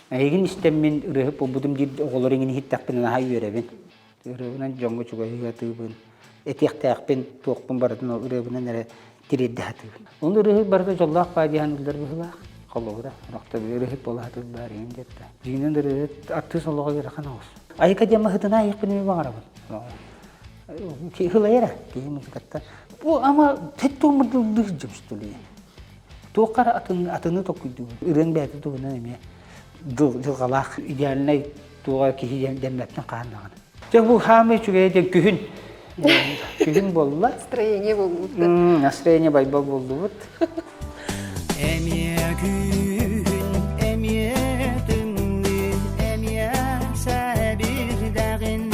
Эйигин истэммин ырыаһыт буолбутум диир оҕолор иҥин иһиттэхпинэ наһаа үөрэбин. Ырыабынан дьоҥҥо чугаһыы сатыыбын. Этиэхтээхпин, туохпун барытын ол ырыабынан эрэ тириэрдэ сатыыбын. Ол ырыаһыт барыта дьоллоох баа диэн ыллар быһыылаах. Холобура, сорохтор ырыаһыт буола сатыыллар иһин диэтэ. Дьиҥинэн ырыаһыт артыыс олоҕо ыарахан оҕус. Айыка диэн маһытына айыахпын эмиэ баҕарабын. Киһи эрэ, киһи музыкаттан. Бу ама тэттуомурдуллуу сылдьабыстулуйа. Туохха эрэ атын, атыны толкуйдуубун. Ырыаҥ бэйэтэ туһунан эмиэ дьылҕалаах идеальнай туоҕа киһи дэммэттэн хаһан даҕаны. Дьэ бу хаамай үчүгэйэ диэн күһүн. Күһүн буолла. Настроение буолбут. Настроение байбал буоллубут. Эмиэ күһүн, эмиэ тымныы, эмиэ сэбирдэҕин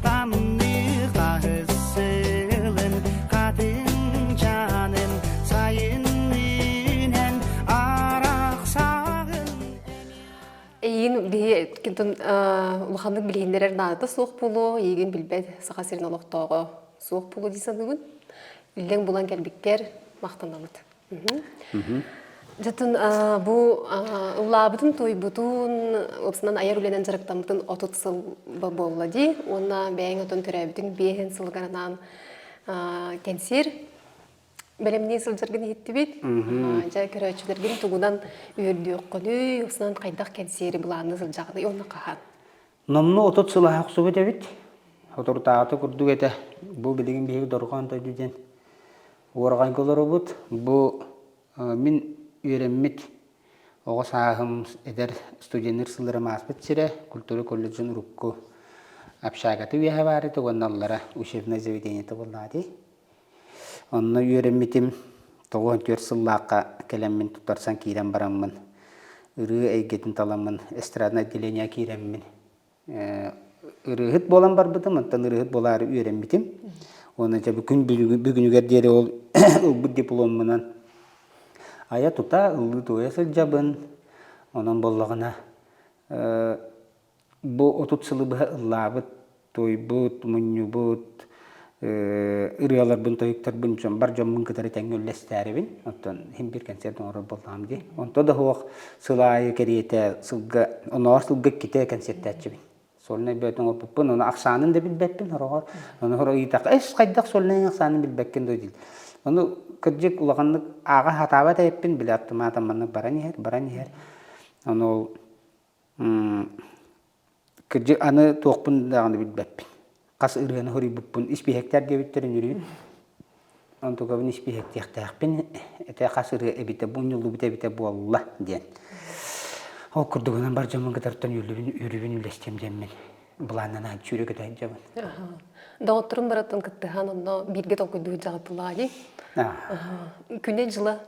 тамныы хаһыс сылын хатыҥчаанын сайын үүнэн арахсаҕын Эйигин биһи кинтон улаханнык билиһиннэрэр наадата суох буолуо, эйигин билбэт Саха сирин олохтооҕо суох буолуо дии саныыбын. Иллэҥ булан кэлбиккэр махтанабыт. Дьэтин бу ыллаабытын туойбутун, уопсанан айар үлэнэн дьарыктаммытын 30 сыл буолла дии. Уонна бэйэҥ отон төрөөбүтүҥ биэһин сылыгар анаан кэнсиэр бэлэмнии сылдьаргын иһиттибит. Дьэ, көрөөччүлэргин тугунан үөрдүөххүнүй, уопсанан хайдах кэнсиэри былаанныы сылдьаҕыный уонна хаһан? Номнуо 30 сыл аһа охсубут эбит. Соторутааҕыта курдук этэ. Бу билигин биһиги Дорҕоон дойду диэн уораҕайга олоробут. Бу мин үөрэммит оҕо сааһым эдэр студеннар сылларым ааспыт сирэ культура колледжын урукку общагата үөһэ баар этэ уонна аллара учебное заведениета буоллаҕа дии. Онно үөрэммитим 94 сыллаахха кэлэммин туттарсан киирэн бараммын ырыа эйгэтин таламмын эстраднай отделение киирэммин ырыаһыт буолан барбытым, оттон ырыаһыт буолаары үөрэммитим. Уонна дьэ күн бүгүнүгэр диэри ол ылбыт дипломмунан айа-тута, ыллыы-туойа сылдьабын. Онон буоллаҕына бу 30 сылы быһа ыллаабыт, туойбут, мунньубут ырыаларбын, тойуктарбын дьон бар дьоммун кытары тэҥҥэ үллэстээрибин. Оттон иһин биир концерт оҥорор буоллаҕым дии. Онто да суох сыл аайы кэриэтэ сылга, онооҕор сылга иккитэ концертээччибин. Сольнай бэйэтин оҥорбуппун, ону ахсаанын да билбэппин сороҕор. Ону сороҕор ыйытахха, эс хайдах сольнай ахсаанын билбэккин дуо диир. Ону кырдьык улаханнык ааҕа сатаабат эбиппин, били автоматом маннык баран иһэр, баран иһэр. Ону ол Кырдьык аны туохпун даҕаны билбэппин. Хас ырыаны хоруйбуппун испииһэктэр диэбиттэрин үрүн. Онтукабын испииһэктиэхтээхпин. Этэ хас ырыа эбитэ, мунньуллубут эбитэ буолла диэн. Ол курдугунан бар дьоммун кытартан үөрүүбүн, үөрүүбүн үллэстиэм диэммин былааннанан сүүрэ көтө сылдьабын. Доҕотторум барыттан кыттыһан онно бииргэ толкуйдуу сылдьаҕыттылаа дии. Күнэ-дьыла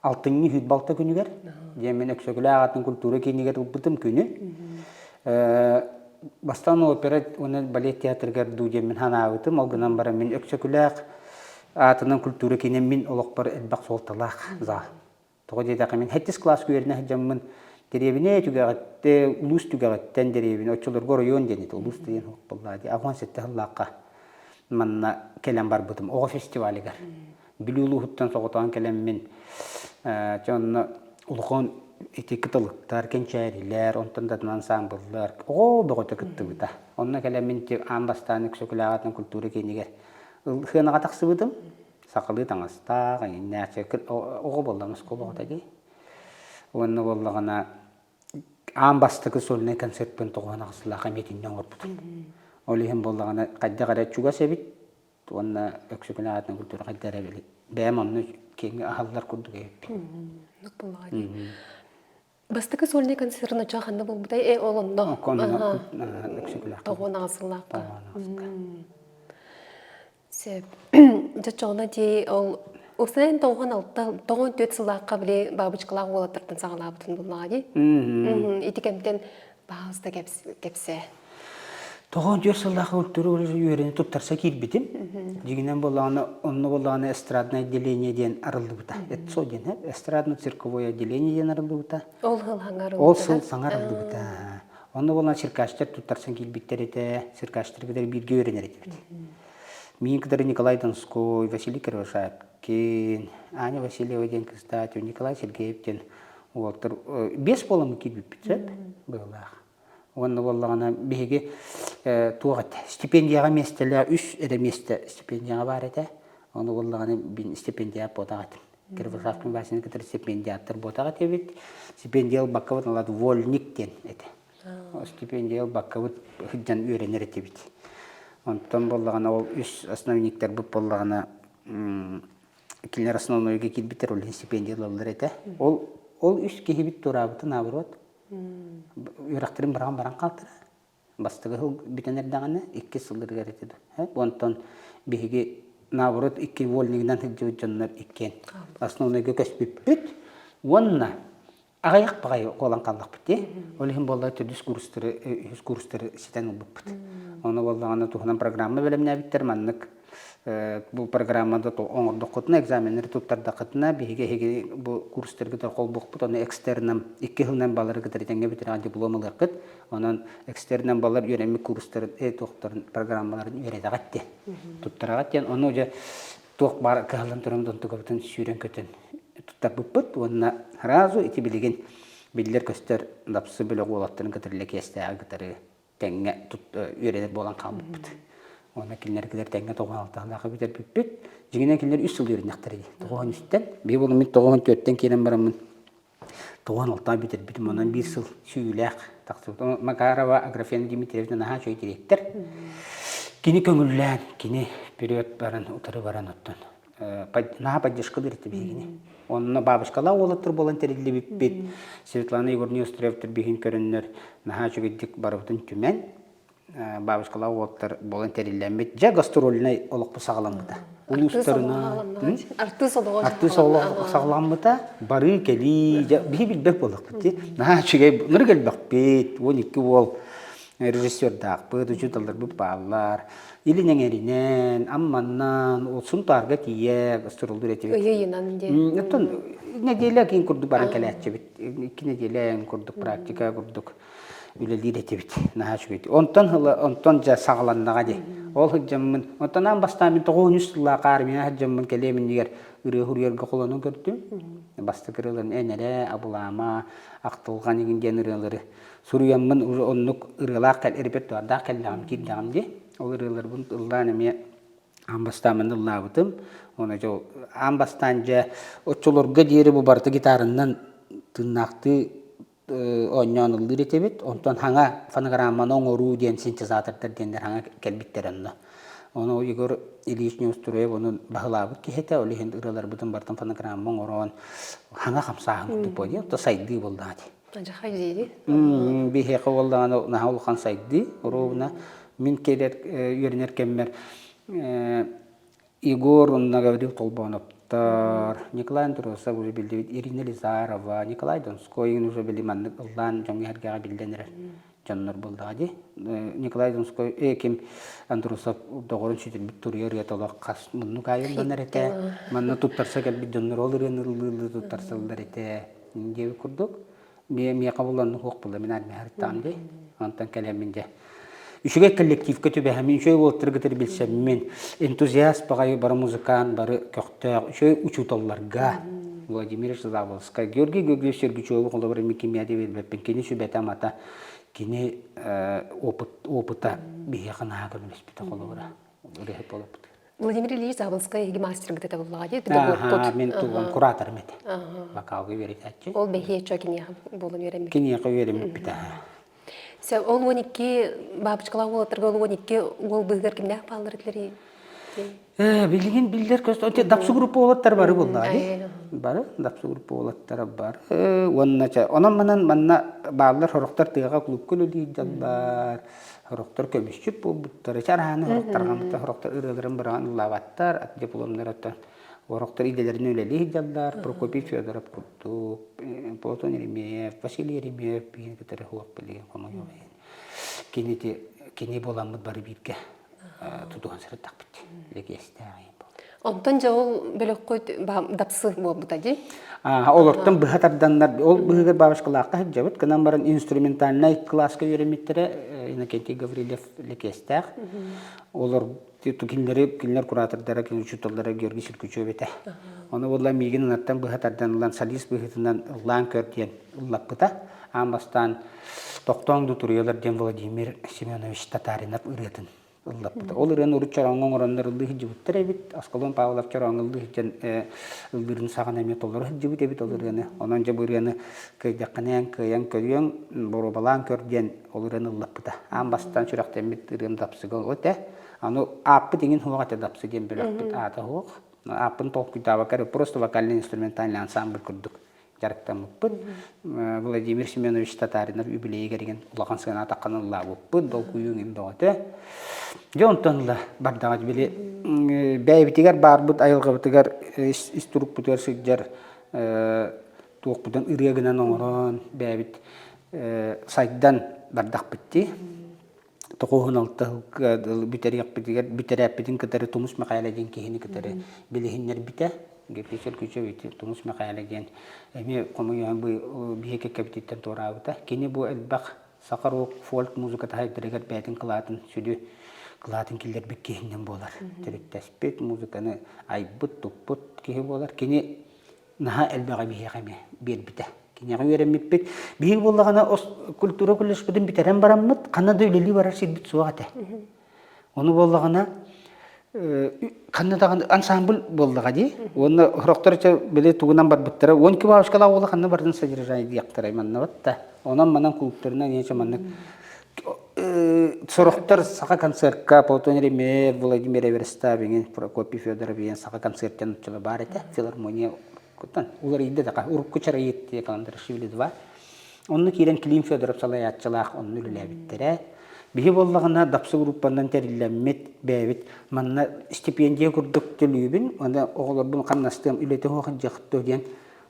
Алтынньы 26 күнүгэр диэн мин Өксөкүлээх аатын культура киинигэр ылбытым күнү. Бастаан опера уонна балет театрыгар дуу диэн мин санаабытым. Ол гынан баран мин Өксөкүлээх аатынан культура киинэ мин олохпор элбэх суолталаах зал. Тоҕо диэтэххэ мин сэттис кылааска үөрэнэ сылдьаммын дэриэбинэ түгэҕиттэн, улуус түгэҕиттэн дэриэбинэ, оччолорго оройуон диэн этэ, улуус диэн буоллаҕа дии. 87 сыллаахха манна кэлэн барбытым оҕо фестивалыгар. Бүлүү улууһуттан соҕотоон кэлэммин, дьэ онно улахан ити кыталыктар, кэнчээрилэр, онтон да атын ансаамбыллар оҕо бөҕөтө кыттыбыта. Онно кэлэммин ити аан бастаан Өксөкүлээх аатынан культура киинигэр сыанаҕа тахсыбытым. Сахалыы таҥастаах, эҥиннээх оҕо буолла, оскуола оҕото дии. Уонна буоллаҕына аан бастакы сольнай концертпын тоҕуһан аҕыс сыллаахха эмиэ итиннэ оҥорбутум. Ол иһин буоллаҕына хайдах эрэ чугас эбит, уонна Өксөкүлээх аатынан культура хайда эрэ били бэйэм онно киэҥҥэ аһаллар курдук эбиппин. Бастакы сольный концерт оччо ханна буолбутай? Э, ол онно. Өксөкүлээх. Тоҕуон аҕыс сыллаахха. Сөп. Дьоччоҕуна дии ол Усен 96 94 сыллаахха били бабочкалаах уолаттартан саҕалаабытын буллаҕа дии. Ити кэмтэн баһаалыста кэпсээ. 94 сыллаах культура үөрэнэ туттарса киирбитим. Дьиҥинэн буоллаҕына, онно буоллаҕына эстрадное отделение диэн арыллыбыта. ЭЦО диэн, эстрадно-цирковое отделение диэн арыллыбыта. Ол сыл саҥа Ол сыл саҥа арыллыбыта. Онно буоллаҕына циркачтар туттарсан киирбиттэр этэ. Циркачтар кытары бииргэ үөрэнэр этибит. Миин кытары Николай Донской, Василий Кривошапкин, Аня Васильева диэн кыыстаах, Николай Сергеев диэн. Уолаттар биэс буоламмыт киирбиппит сөп быһыылаах. Уонна буоллаҕына биһиги туох этэ стипендияҕа миэстэлээх үс эрэ миэстэ стипендияҕа баар этэ. Ону буоллаҕына мин стипендиат буотах этим. Кировоградскай Васяны кытары стипендиаттар буотах этибит. Стипендия ылбаккабыт ылат вольник диэн этэ. Стипендия ылбаккабыт сылдьан үөрэнэр этибит. Онтон буоллаҕына ол үс основниктарбыт буоллаҕына кинилэр основнойга киирбиттэр ол иһин стипендия ылаллар этэ. Ол ол үс киһибит туораабыта наоборот үөрэхтэрин быраҕан баран хаалтара. Бастакы сыл бүтэн эрдэҕинэ иккис сылларыгар этэ Онтон биһиги наоборот икки вольнигынан сылдьыбыт дьоннор иккиэн основнойга көспүппүт уонна аҕыйах баҕайы буолан хааллахпыт дии. Ол иһин буолла төрдүс курстары, үһүс курстары ситэн ылбыппыт. Ону буоллаҕына туһунан программа бэлэмнээбиттэр маннык бу программада оҥордоххутуна, экзаменнары туттардаххытына, биһиги эһиги бу курстаргытыгар холбуохпут, ону экстерном икки сылынан балары кытары тэҥҥэ бүтэрэҕин диплом ылыаххыт. Онон экстерном балар үөрэммит курстарын, туохтарын, программаларын үөрэтэҕит диэн, туттараҕыт диэн. Ону дьэ туох баар кыһаллан туран онтукабытын сүүрэн-көтөн туттарбыппыт уонна сразу ити билигин биллэр-көстөр дапсы бөлөх уолаттарын кытары Лэкиэстээҕи кытары тэҥҥэ үөрэнэр буолан хаалбыппыт. Уонна кинилэри кытары тэҥҥэ тоҕуһалтаалаах бүтэрбиппит. Дьиҥинэн кинилэр үс сыл үөрэннэхтэрэ дии. Тоҕуһан үстэн. Биһи буолан мин тоҕуһан түөртэн киирэн бараммын тоҕуһан алтаҕа бүтэрбитим. Онон биир сыл сүүйүүлээх тахсыбыт. Макарова Аграфена Дмитриевна наһаа үчүгэй дириэктэр. Кини көҥүллээн, кини вперед баран, утары баран оттон наһаа поддержкалыыр этэ биһигини. Онно бабушкалаах уолаттар буолан тэриллибиппит. Светлана Егоровна Неустроевтар биһин көрөннөр наһаа үчүгэйдик барыбытын түмэн бабушкалаах уолаттар буолан тэриллэммит. Дьэ гастрольнай олохпут саҕаламмыта. Улуустарынан артыыс олоҕо артыыс олоҕо саҕаламмыта. Барыы кэлии дьэ биһи билбэт буоллахпыт дии. Наһаа үчүгэй нырык элбэхпит. 12 уол режиссердаахпыт, учууталларбыт бааллар. Илин эҥэринэн, Амманнан, Сунтаарга тиийэ гастроллуур этибит. Ыйы-ыйынан диэн. Оттон нэдиэлэ киин курдук баран кэлээччибит. Икки нэдиэлэ курдук практика курдук үлэлиир этибит. Наһаа үчүгэй. Онтон онтон дьэ саҕаланнаҕа дии. Ол сылдьаммын, онтон аан бастаан мин 93 сыллаах армия сылдьаммын кэлиэм иннигэр ырыа суруйарга холонон көрдүм. Бастакы ырыаларын эн эрэ, абылаама, ахтылҕан игин диэн ырыалары суруйаммын уже оннук ырыалаах репертуардаах кэллэҕим киирдэҕим дии. Ол ырыаларбын ыллаан эмиэ аан бастаан ыллаабытым. Уонна дьэ аан бастаан дьэ оччолорго диэри бу барыта гитаранан тыыннаахтыы оонньоон ыллыыр этибит. Онтон хаҥа фонограмманы оҥоруу диэн синтезатордар диэннэр хаҥа кэлбиттэр онно. Ону Егор Ильич Неустроев ону баһылаабыт киһи этэ. Ол иһин ырыаларбытын барытын фонограмма оҥорон хаҥа хамсааһын курдук буолла. Оттон сайдыы буоллаҕа дии. Адьахай диири. Биһиэхэ буоллаҕына наһаа улахан сайдыы. Оруобуна мин кэлэр үөрэнэр кэммэр Егор уонна Гаврил Толбооноптор, Николай Андросов уже биллибит, Ирина Лизарова, Николай Донской уже били маннык ыллаан дьоҥҥо-сэргэҕэ биллэн эрэр дьоннор буоллаҕа дии. Николай Донской э, ким Андросов доҕорун сүтүрбүт туруйа ырыата олох хас муннук аайы ылланар этэ. Манна туттарса кэлбит дьоннор ол ырыаны ыллыылыы туттарсаллар этэ диэбит курдук. Миэхэ булан суох буолла мин армия харыттаҕым дии. Онтон кэлэммин дьэ үчүгэй коллективка түбэһэммин, үчүгэй уолаттары кытары билсэммин, энтузиаст баҕайы бары музыкант, бары көхтөөх, үчүгэй учууталларга Владимир Заболоцкай, Георгий Георгиевич Сергучеву холобур мин кимиэхэ биэрбэппин, кини сүбэтэ-амата, кини опыт, опыта биһиэхэ наһаа көмөлөспүтэ холобура ырыаһыт буолаппыт. Владимир Ильич Заболоцкай эһиги мастергыт этэ буоллаҕа дии, педагогпут. Мин туган кураторым этэ. Вокалга үөрэтээччи. Ол бэһиэ чо киниэхэ буолан үөрэммит. Киниэхэ үөрэммиппит Сэ ол 12 бабочкалаах уолаттарга ол 12 уол быыһыгар кимнээх бааллар этилэрий? Билигин биллэр көстө дапсы группа уолаттар бары буоллаҕа дии. Бары дапсы группа уолаттара бар. Уонна чэ онон манан манна бааллар сорохтор тыаҕа клубка үлэлиир дьаллар. Сорохтор көмүсчүт буолбуттар, чарааны сорохтор сорохтор ырыаларын быраҕан ыллаабаттар, дипломнар оттон сорохтор идэлэринэн үлэлии сылдьаллар. Прокопий Федоров курдук, Платон Еремеев, Василий Еремеев биһиги кытары суох билигин хомойуох иһин. Кини кини буоламмыт бары бииргэ тутуһан сырыттахпыт. Лэкиэстээх Онтон дьэ ол бөлөххүт дапсы буолбута дии? Олортон быһа тарданнар, ол быһыгар бабушкалаахха сылдьабыт, гынан баран инструментальнай кылааска үөрэммиттэрэ Иннокентий Гаврильев Лэкиэстээх. Олор Кинилэри кинилэр куратордара, кинилэр учууталлара Георгий Сиркучев этэ. Ону буолла миигин ынаттан быһа тардан ылан солист быһыытынан ыллаан көр диэн ыллаппыта. Аан бастаан «Тохтооҥ дуу туруйалар» диэн Владимир Семенович Татаринов ырыатын ыллаппыта. Ол ырыаны урут чорооҥҥо оҥороннор ыллыы сылдьыбыттар эбит. Аскалон Павлов чорооҥҥо ыллыы сылдьан ыллыырын саҕана эмиэ толоро сылдьыбыт эбит ол ырыаны. Онон дьэ бу ырыаны кыайдаххына эн кыайан көрүөҥ, боруобалаан көр диэн ол ырыаны ыллаппыта. Аан бастаан сүрэхтэммит ырыам Дапсыга ол этэ. Аны ааппыт иҥин суох этэ Дапсы диэн бөлөхпүт аата суох. Ааппын толкуйдаабакка эрэ просто вокально-инструментальный ансамбль курдук дьарыктаммыппыт. Владимир Семенович Татаринов үбүлүөйүгэр игин улахан сыана атаххан ыллаабыппыт, долгуйуу иҥин бөҕөтө. Дьэ онтон ыла бардаҕа били бэйэбитигэр баарбыт айылҕабытыгар ис турукпутугар сылдьар туохпутун ырыа гынан оҥорон бэйэбит сайдан бардахпыт дии. 96 сылга дылы бүтэриэхпитигэр бүтэрээппитин кытары Тумус Мэхээлэ диэн киһини кытары билиһиннэрбитэ. Георгий Сергеевич Тумус Мэхээлэ диэн эмиэ хомуйан биһи кэккэбититтэн туораабыта. Кини бу элбэх саха рок, фольк музыката сайдарыгар бэйэтин кылаатын сүдү кылаатын киллэрбит киһинэн буолар. Төрүттэспит, музыканы айбыт, туппут киһи буолар. Кини наһаа элбэҕи биһиэхэ эмиэ биэрбитэ. Киниэхэ үөрэммиппит. Биһиги буоллаҕына культура колледжпытын бүтэрэн бараммыт, ханна да үлэлии барар сирбит суох этэ. Ону буоллаҕына ханна даҕаны ансамбль буоллаҕа дии. Уонна сорохтор били тугунан барбыттара. 12 бабушкалаах уола ханна бардын содержание диэхтэрэ маннабат да. Онон манан клубтарынан иэчэ маннык сорохтор саха концертка Платон Ремеев, Владимир Эверстав, Прокопий Федоров диэн саха концерттан учула баар этэ. Филармония уларыйда да урукку чарайыт Каландарашвили 2. Онно киирэн Клим Федоров салайааччылаах онно үлэлээбиттэрэ. Биһи буоллаҕына Дапсы группанан тэриллэммит бэйэбит манна стипендия курдук төлүүбүн, уонна оҕолорбун хамнастыам үлэтэ суох дьахто диэн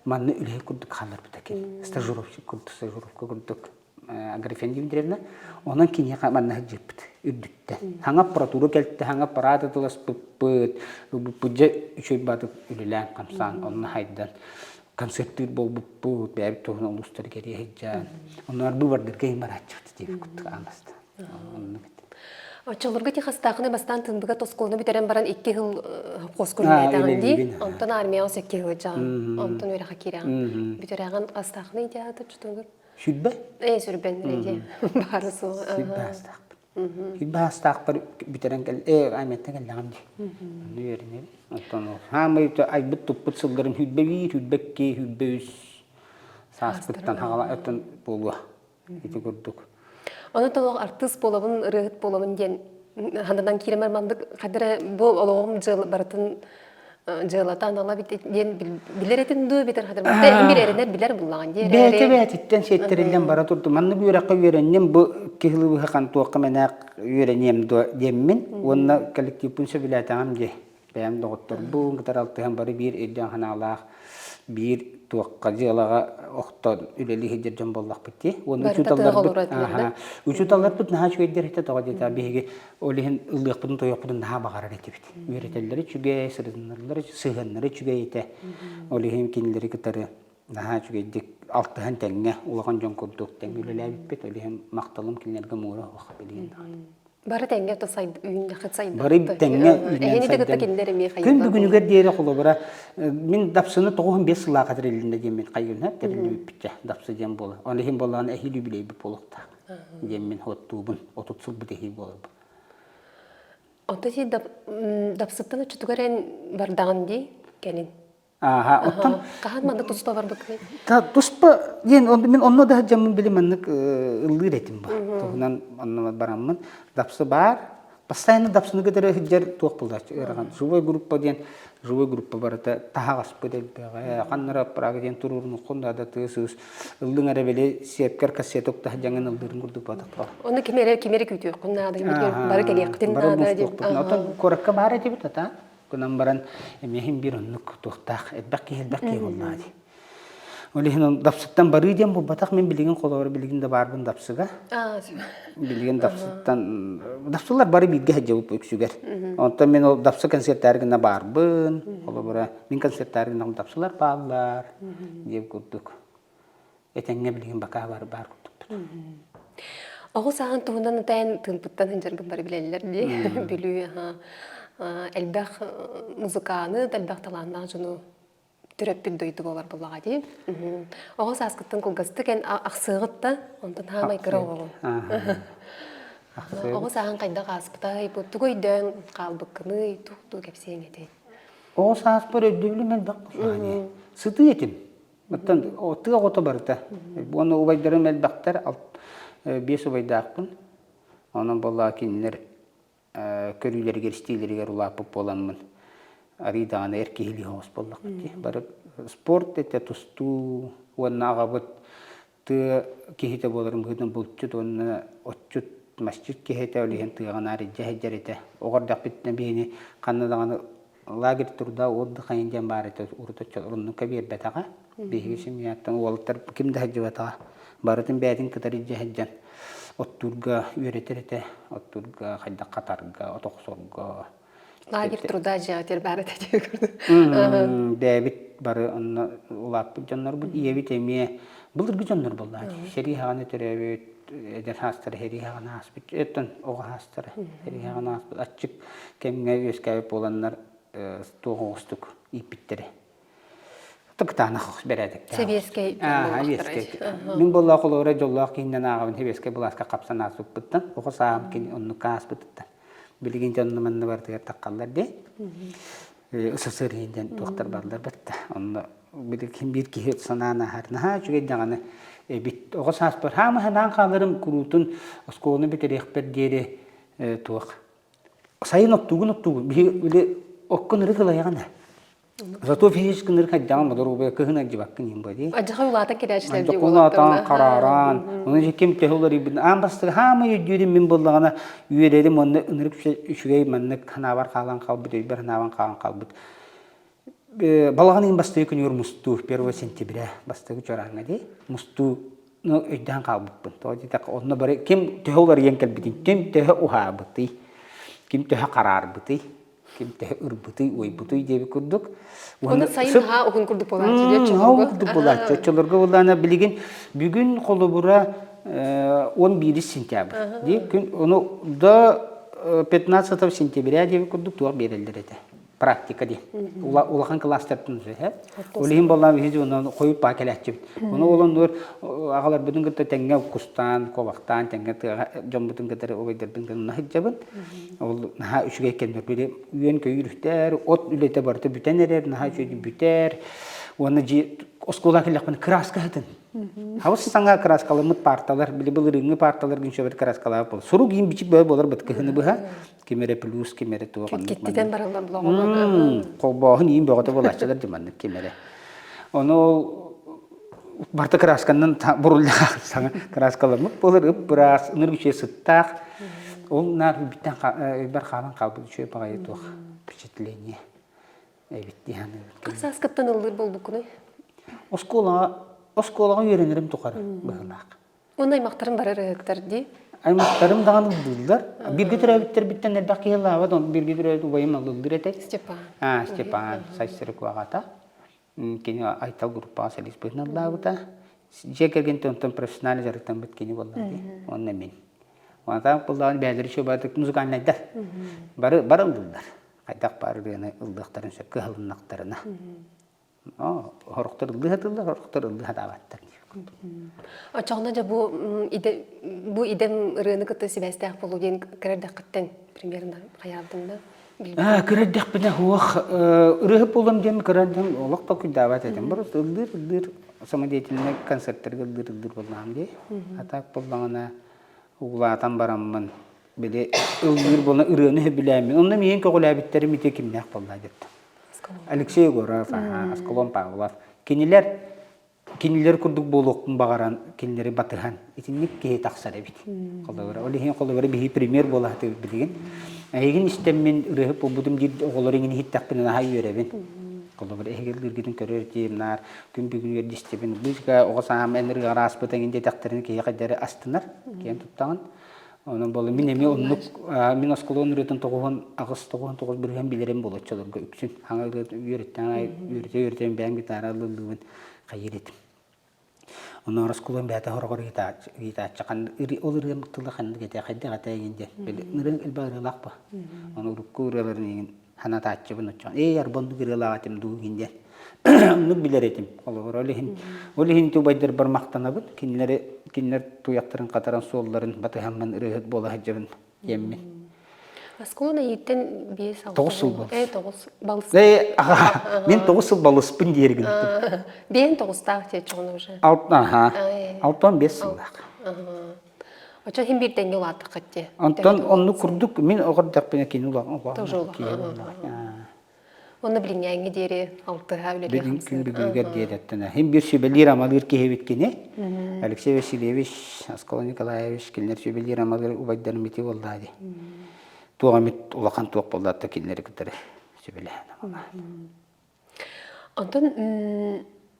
манна үлэһит курдук хаалларбыта кини. Стажировщик курдук, стажировка курдук Аграфена Дмитриевна. Онон киниэхэ манна сылдьыппыт үрдүттэн. Хаҥа аппаратура кэлтэ, хаҥа аппарат атыласпыппыт, ылбыппыт дьэ үчүгэй баатык үлэлээн хамсаан, онно хайдан концерттыыр буолбуппут, бэйэбит туһунан улуустары кэрийэ сылдьан. Онноор быыбардарга иһин барааччыбыт диэбит курдук аан бастаан. Оннук этэ. Оччолорго ти хастаахыны бастаан тымбыга тоскуону бүтэрэн баран икки сыл хоску үлэлээтэҕин дии. Онтон армияҕа икки сыл дьаҕан. Онтон үөрэхэ киирэҕин. Бүтэрэҕин хастаахыны идеята чутугур? Сүрбэ? Ээ, сүрбэн дии. Баары суоҕа. Сүрбэ аастаахпын. Сүрбэ аастаахпар бүтэрэн кэл ээ армияттан кэллэҕим дии. Онно үөрэнэбин. Оттон хаамай айбыт-туппут сылларым сүрбэ биир, сүрбэ икки, сүрбэ үс сааспыттан хаҕала оттон буолуо. Ити курдук. Ону толох артыыс буолабын, ырыаһыт буолабын диэн хананан киирэмэр маннык хадара бу олоҕум дьыала барытын дьыалата анала диэн билэр этин дуу битэр хадыр бир эрэнэр билэр буллаҕын диэ бэйэтэ бэйэтиттэн сиэттэриллэн бара турду маннык үөрэххэ үөрэнним бу киһилыбыһы хантуохха мэнээх үөрэниэм дуо диэммин уонна коллективпын сөбүлээтэҕим дии Бэйэм доҕотторбун кытары алтыһан бары биир өйдөөх санаалаах, биир туохха дьыалаҕа охтон үлэлии сылдьар дьон буоллахпыт дии. Уонна учууталларбыт учууталларбыт наһаа үчүгэйдэр этэ тоҕо диэтэ биһиги ол иһин ыллыахпытын тойуохпутун наһаа баҕарар этибит. Үөрэтэллэрэ үчүгэй, сырытыннараллара сыһыаннара үчүгэй этэ. Ол иһин кинилэри кытары наһаа үчүгэйдик алтыһан тэҥҥэ улахан дьон курдук тэҥҥэ үлэлээбиппит. Ол иһин махталым кинилэргэ муора суох билигин даҕаны. Бары тэҥҥэ то үүннэххит сайдаххыт. Бары тэҥҥэ үүнэн сайдан. Күн бүгүнүгэр диэри холобура мин дапсыны 95 сыллаахха тэрилиннэ диэммин хайыына тэриллибиппитчэ дапсы диэн буола. Ол иһин буоллаҕына эһиил үбүлүөйбүт буолуохтаах диэммин хуоттуубун 30 сылбыт эһиил буоларбын. Онто си дапсыттан оччотугар эн бардаҕын дии кэлин. Ааха, оттон хаһан маннык туспа барбыккыный? Та туспа диэн мин онно да сылдьаммын били маннык ыллыыр этим ба. Туһунан онно бараммын дапсы баар. Постоянно дапсыны кытары сылдьар туох булааччы ыарахан. Живой группа диэн живой группа барыта таһаҕаспыт элбэҕэ. Ханнара Прага диэн туруорунуххун да тыа сыыс ыллыҥ эрэ били сиэпкэр кассета укта сылдьаҥын ыллыырын курдук батахпа. Ону ким эрэ ким эрэ күүтүөххүн наада, бары кэлиэххитин наада диэн. Оттон куоракка баар этибит ата. Гынан баран эмиэ иһин биир оннук туохтаах элбэх киһи элбэх киһи буоллаҕа дии. Ол иһин дапсыттан барыы диэн буолбатах мин билигин холобура билигин да баарбын дапсыга. Билигин дапсыттан дапсылар бары бииргэ сылдьабыт үксүгэр. Онтон мин ол дапсы концерттаар гына баарбын. Холобура мин концерттаар гына дапсылар бааллар диэн курдук. Этэҥҥэ билигин бакаа бар баар курдукпут. Оҕо сааһын туһунан ытайан тыымпыттан сылдьаргын бары билэллэр дии. Бүлүү элбэх музыканы, элбэх талааннаах дьону төрөппүт дойду буолар буоллаҕа дии. Оҕо сааскыттан кылгастык эн ахсыаҕыт да, онтон хаамай кыра оҕоҕун. Оҕо сааһын хайдах ааспытай, бу тугу өйдөөн хаалбыккыный, туох-тугу кэпсиэҥ этэй? Оҕо сааспар өйдөбүлүм элбэх буоллаҕа Сытыы этим. Оттон тыа оҕото барыта. Уонна убайдарым элбэхтэр, биэс убайдаахпын. Онон буоллаҕа кинилэр көрүүлэригэр, истиилэригэр улааппыт буоламмын арыый даҕаны эр киһилии соҕус буоллахпыт дии. Бары спорт этэ, тустуу уонна аҕабыт тыа киһитэ буоларын быһыытынан булчут уонна отчут, масчыт киһи этэ, ол иһин тыаҕа наар илдьэ сылдьар этэ. Оҕо эрдэхпитинэ биһини ханна даҕаны лагерь труда отдыха диэн баар этэ, урут оччо оннукка биэрбэтэҕэ. Биһиги семьяттан уолаттар ким да сылдьыбатаҕа. Барытын бэйэтин кытары илдьэ сылдьан оттуурга үөрэтэр этэ. Оттуурга хайдах хатарга, от охсорго. Лагерь труда дьиэҕитигэр баар этэ дии курдук. Бэйэбит бары онно улааппыт дьоннорбут. Ийэбит эмиэ былыргы дьоннор буоллаҕа. Сэрии хаҕана төрөөбүт, эдэр саастара сэрии хаҕана ааспыт, оттон оҕо саастара сэрии хаҕана ааспыт. Аччык кэмҥэ үөскээбит буоланнар туох оҕустук ииппиттэрэ. Кытаанах бэрээдэктээх. Сэбиэскэй Сэбиэскэй. Мин буоллаах холобура дьоллоох киһинэн ааҕабын сэбиэскэй былааска хапсан ааспыппыттан, оҕо сааһым кини оннукка ааспытыттан. Билигин дьонно манна барытыгар таххаллар дии. СССР диэн туохтар бааллар батта. Онно билигин биир киһи санаан ааһар. Наһаа үчүгэй даҕаны эбит. Оҕо сааспар хаама санаан хааларым куруутун оскуоланы бүтэриэхпэр диэри туох сайын оттуугун оттуугун биһи били оккун ырык ылайаҕын Зато физически ынырык хайдаҕын бодоруобуйа кыһын алдьыбаккын иһин бу Адьаха улаатан кэлээччилэр дии улаатан харааран ону ким төһө уларыйбытын аан бастакы хаамай өйдүүрүм мин буоллаҕына үөрэрим уонна ынырык үчүгэй маннык ханаабар хаалан хаалбыт өйбөр ханаабан хаалан хаалбыт балаҕан ыйын бастакы күнүгэр мустуу 1 сентября бастакы чорааҥҥа дии мустуу ну өйдөөн хаалбыппын тоҕо диэтэххэ онно бары ким төһө уларыйан кэлбитин ким төһө уһаабытый ким төһө хараарбытый ким төһө ырбытый, уойбутуй диэбит курдук. Уонна сайын наһаа уһун курдук буолааччы диэ оччолорго. курдук буолааччы. Оччолорго буоллаана билигин бүгүн холобура 11 сентябрь. Дии күн ону до 15 сентября диэбит курдук туох биэрэллэр этэ. Практика диэн. Улахан класстартан үһэ. Ол иһин буоллаан биһиги онон хойут баа кэлээччибит. Ону ол оннугар аҕаларбытын кытта тэҥҥэ кустаан, куобахтаан, тэҥҥэ тыаҕа дьоммутун кытары убайдарбын кытары сылдьабын. Ол наһаа үчүгэй кэмнэр били үөн-көйүүр үктэр, от үлэтэ барыта бүтэн эрэр, наһаа үчүгэй бүтэр. Уонна дьиэ оскуолаҕа кэллэхпинэ кырааска сытын. Хабыс саҥа кырааскаламмыт парталар, били былырыыҥҥы парталар күншөбөр кырааскалаабыт буолар. Сурук иин бичик бөҕө буолар быт кыһыны быһа. Ким эрэ плюс, ким эрэ туох оннук Киттитэн бараллар булаҕалар. Холбооһун иин бөҕөтө буолааччылар дии маннык ким эрэ. Ону ол барыта кыраасканан буруллаах саҥа кырааскаламмыт буолар ып-ыраас ынырык үчүгэй сыттаах ол наар бүттэн өйбөр хаалан хаалбыт үчүгэй баҕайы туох впечатление эбит дии саныыбын. Хас сааскыттан ыллыыр буолбуккунуй? Оскуолаҕа оскуолаҕа үөрэнэрим тухары быһыылаах. Уонна аймахтарым бары ырыһыктар дии. Аймахтарым даҕаны ыллыыллар. Бииргэ төрөөбүттэрбиттэн элбэх киһи ыллаабат, бииргэ төрөөбүт убайым ыллыыр этэ. Степан. А, Степан, Сайсырык аҕата. Кини Айтал группаҕа солист быһыытынан ыллаабыта. Дьиэ кэргэнтэн онтон профессионально дьарыктаммыт кини буолла дии. Уонна мин. Онтон буоллаҕына бэйэлэри үчүгэй музыкальнайдар. Бары бары ыллыыллар. Хайдах баар ырыаны ыллыахтарын сөп кыһалыннахтарына. Сорохтор ыллыы сатыыллар, сорохтор ыллыы сатаабаттар. Оччоҕуна дьэ бу идэ бу идэм ырыаны кытта сибээстээх буолуу диэн кыра эрдэххиттэн примерно хайаабытыҥ да Кыра эрдэхпинэ суох ырыаһыт буолуом диэн кыра эрдэм олох толкуйдаабат этим. Просто ыллыыр ыллыыр самодеятельнай концертарга ыллыыр ыллыыр буоллаҕым дии. А так буоллаҕына улаатан бараммын били ыллыыр буолан ырыаны сөбүлээммин. Онно миигин көҕүлээбиттэрим ити кимнээх буолла диэттим. Алексей Егоров, Аскалон Павлов. Кинилэр кинилэр курдук буолуохпун баҕаран кинилэри батыһан итинник киһи тахсар эбит. Холобура, ол иһин холобура биһи пример буола сатыыбыт билигин. Эһигин истэммин ырыаһыт буолбутум диир оҕолор иҥин иһиттэхпинэ наһаа үөрэбин. Холобура, эһиги ыллыыргытын көрөр диим наар күн бүгүн үөрдүстүбүн. Музыка оҕо сааһым эн ырыаҕар ааспыт эҥин диэтэхтэринэ киһи хайдары астынар, киэн туттаҕын. Онон буолла мин эмиэ оннук мин осколон ырыатын тоҕуһун аҕыс тоҕуһун тоҕус бырыһыан билэрим буолла оччолорго үксүн хаҥа ырыатын үөрэттэн үөрэтэ үөрэтэн бэйэм гитара ыллыыбын хайыыр этим. Онно Ороскулуон бэйэтэ хороҕор ыйытааччы ол ырыам тыла ханнык этэ хайдах этэ игин диэн. Били ырыаҥ элбэх ырыалаах бу. Ону урукку ырыаларын игин санатааччыбын оччоҕо ээ арбоннук ырыалаах этим дуу игин диэн. Оннук билэр этим. Холобур ол иһин ол иһин убайдарбар махтанабын. Кинилэри кинилэр туйахтарын хатаран суолларын батыһаммын ырыаһыт буола сылдьабын диэммин. Оскуола ииттэн 5 9 сыл балыс. 9 балыс. Э, аха, мен 9 сыл балыспын диэр гынтым. Биэн тоҕустаах диэччи уже. Аха. Алтан 5 сыллаах. Очо хин бир тэҥҥэ улааттаххыт дии. Онтон оннук курдук мин оҕордохпуна кини улахан Тоже улахан. Онно билиҥҥээҥҥи диэри алтыһа үлэлиэх Билин күн бүгүнүгэр диэтэттэнэ. Хин бир сүбэлиир-амалыыр киһибит кини. Алексей Васильевич, Аскала Николаевич кинилэр сүбэлиир-амалыыр убайдарым ити буоллаа дии. Туох эмит улахан туох буоллаатта кинилэри кытары сүбэлэһэн амалаан. Онтон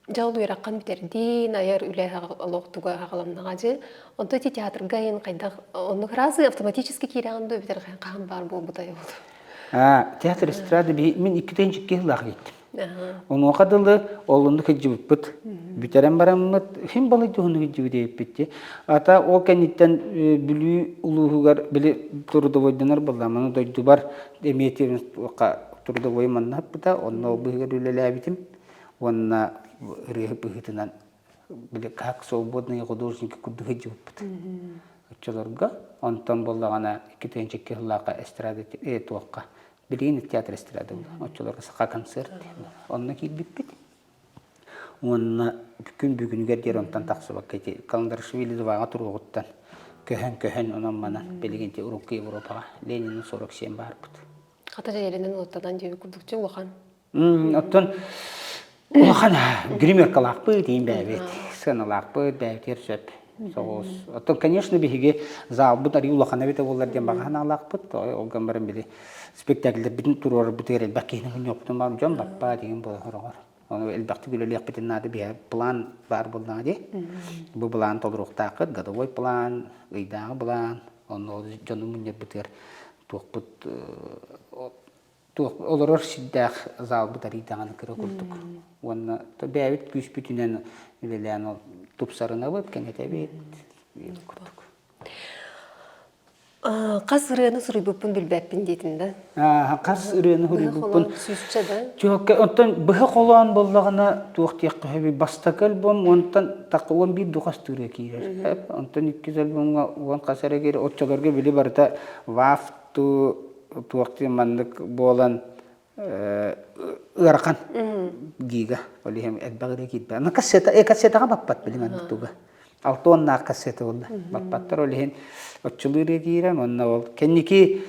дьэ ол үөрэххин бүтэрдиин, айар үлэ олохтуга хаҕаламнаҕа дьи. Онтон ити театрга ин хайдах оннук разы автоматически киирэҕин дуу эбэтэр хаһан баар буолбутай ол? Театр эстрада мин иккитин икки сыллаах ииттим. Онуоха дылы олунну кыдьыбыппыт. Бүтэрэн бараммыт, хим балый туһуну кыдьыбыт диэбиппит Ата ол кэнниттэн Бүлүү улууһугар били трудовойданар буолла. Маны дойдубар эмиэ трудовой манна ыппыта, онно ол быһыгар үлэлээбитим уонна ырыаһыт быһыытынан били как свободные художники курдук сылдьыбыппыт. Оччолорго онтон буоллаҕына 2002 сыллаахха эстрада туохха билигин театр эстрада буолла. Оччолорго саха концерт онно киирбиппит. Уонна күн бүгүнүгэр диэри онтон тахсыбакка ити Каландарашвили Дубайга туруоҕуттан көһөн-көһөн онон-манан билигин ити урукку Европаҕа Ленинин 47 баарбыт. Хата дьиэлэнэн уоттанан диэби курдук улахан. Оттон улахан гримеркалаахпыт, иин бэйэбит, сыаналаахпыт, бэйэбитигэр сөп соҕус. Оттон, конечно, биһиги залбыт арыы улахан эбитэ буоллар диэн баҕа санаалаахпыт. Ол гынан баран били спектакльдэрбитин туруорарбытыгар элбэх киһини мунньуохпутун баар дьон баппа деген буола сороҕор. Ону элбэхтик үлэлиэхпитин наада биһэ план баар буоллаҕа дии. Бу план толоруохтааххыт, годовой план, ыйдааҕы план, онно дьону мунньарбытыгар туохпут туох олорор сирдээх залбыт арый даҕаны кыра курдук. Уонна бэйэбит күүспүтүнэн үлэлээн ол тупсарынабыт, кэҥэтэбит курдук. Хас ырыаны суруйбуппун билбэппин диэтин да. Хас ырыаны суруйбуппун. Сүүсчэ да. Чуокка оттон быһа холоон буоллаҕына туох диэххэ сөбүй бастакы альбом онтон такка 11 духас ырыа киирэр. Онтон иккис альбомҥа уон хас эрэ киирэр. Оччолорго били барыта вафту туох диэн маннык буолан ыарахан гига ол иһин элбэх ырыа киирбэт. Аны кассета, кассетаҕа баппат билим маннык туга. Алта уоннаах кассета буолла. Баппаттар ол иһин оччолуу ырыа киирэн уонна ол кэнники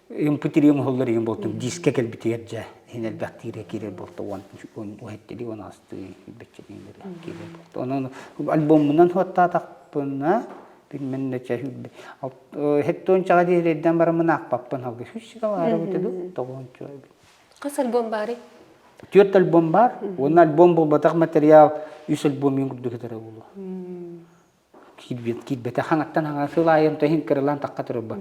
MP3 оҥоһуллар игин буолтум дискэ кэлбитигэр дьэ иһин элбэх тиирэ киирэр буолта уон уһэттили уон астыы бэччэтин киирэр буолта. Онон альбоммунан суоттаатахпына билмен чэ Хеттуончаҕа диэри бараммын аахпаппын алгы сүүсчэкэ баара эбитэ дуу тоҕуонча эбит. Хас альбом баарый? Түөрт альбом баар. Уонна альбом буолбатах материал үс альбом иин курдук этэрэ буолуо. Киирбит киирбэтэ хаҥаттан хаҥа сыл аайы иһин кыралаан тахха турба.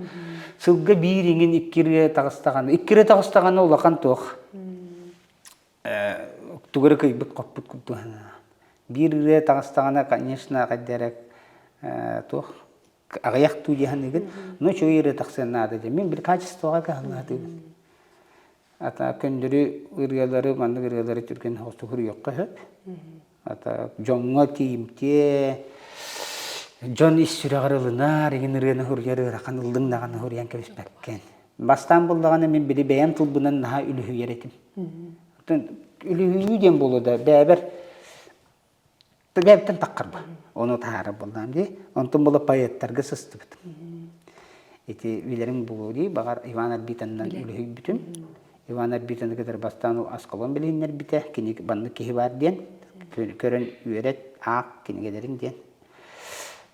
Сылга биир иҥин икки ырыа таҕыстаҕына, икки ырыа таҕыстаҕына улахан туох. Тугу эрэ кыйбыт-хоппут курдук Биир ырыа таҕыстаҕына, конечно, хайда эрэ туох аҕыйах дуу дии саныыгын. Но үчүгэй ырыа тахсыан наада диэн. Мин били качествоҕа кыһаллаатыыбын. Ата көннөрү ырыалары, маннык ырыалары түргэн соҕустук суруйуохха сөп. Ата дьоҥҥо тиийимтиэ, дьон ис сүрэҕэр ылынар, игин ырыаны суруйар ыарахан ыллыҥ даҕаны суруйан кэбиспэккин. Бастаан буллаҕына мин били бэйэм тылбынан наһаа үлүһүйэр этим. Үлүһүйүү диэн буолуо да бэйэбэр бэйэбиттэн таххарба. Ону таһаарар буоллаҕым дии. Онтон була поэттарга сыстыбытым. Ити билэриҥ буолуо дии, баҕар Иван Арбитанынан үлүһүйбүтүм. Иван Арбитаны кытары бастаан Аскалон билиһиннэрбитэ, кини баннык киһи баар диэн, көрөн үөрэт, аах кинигэлэрин диэн.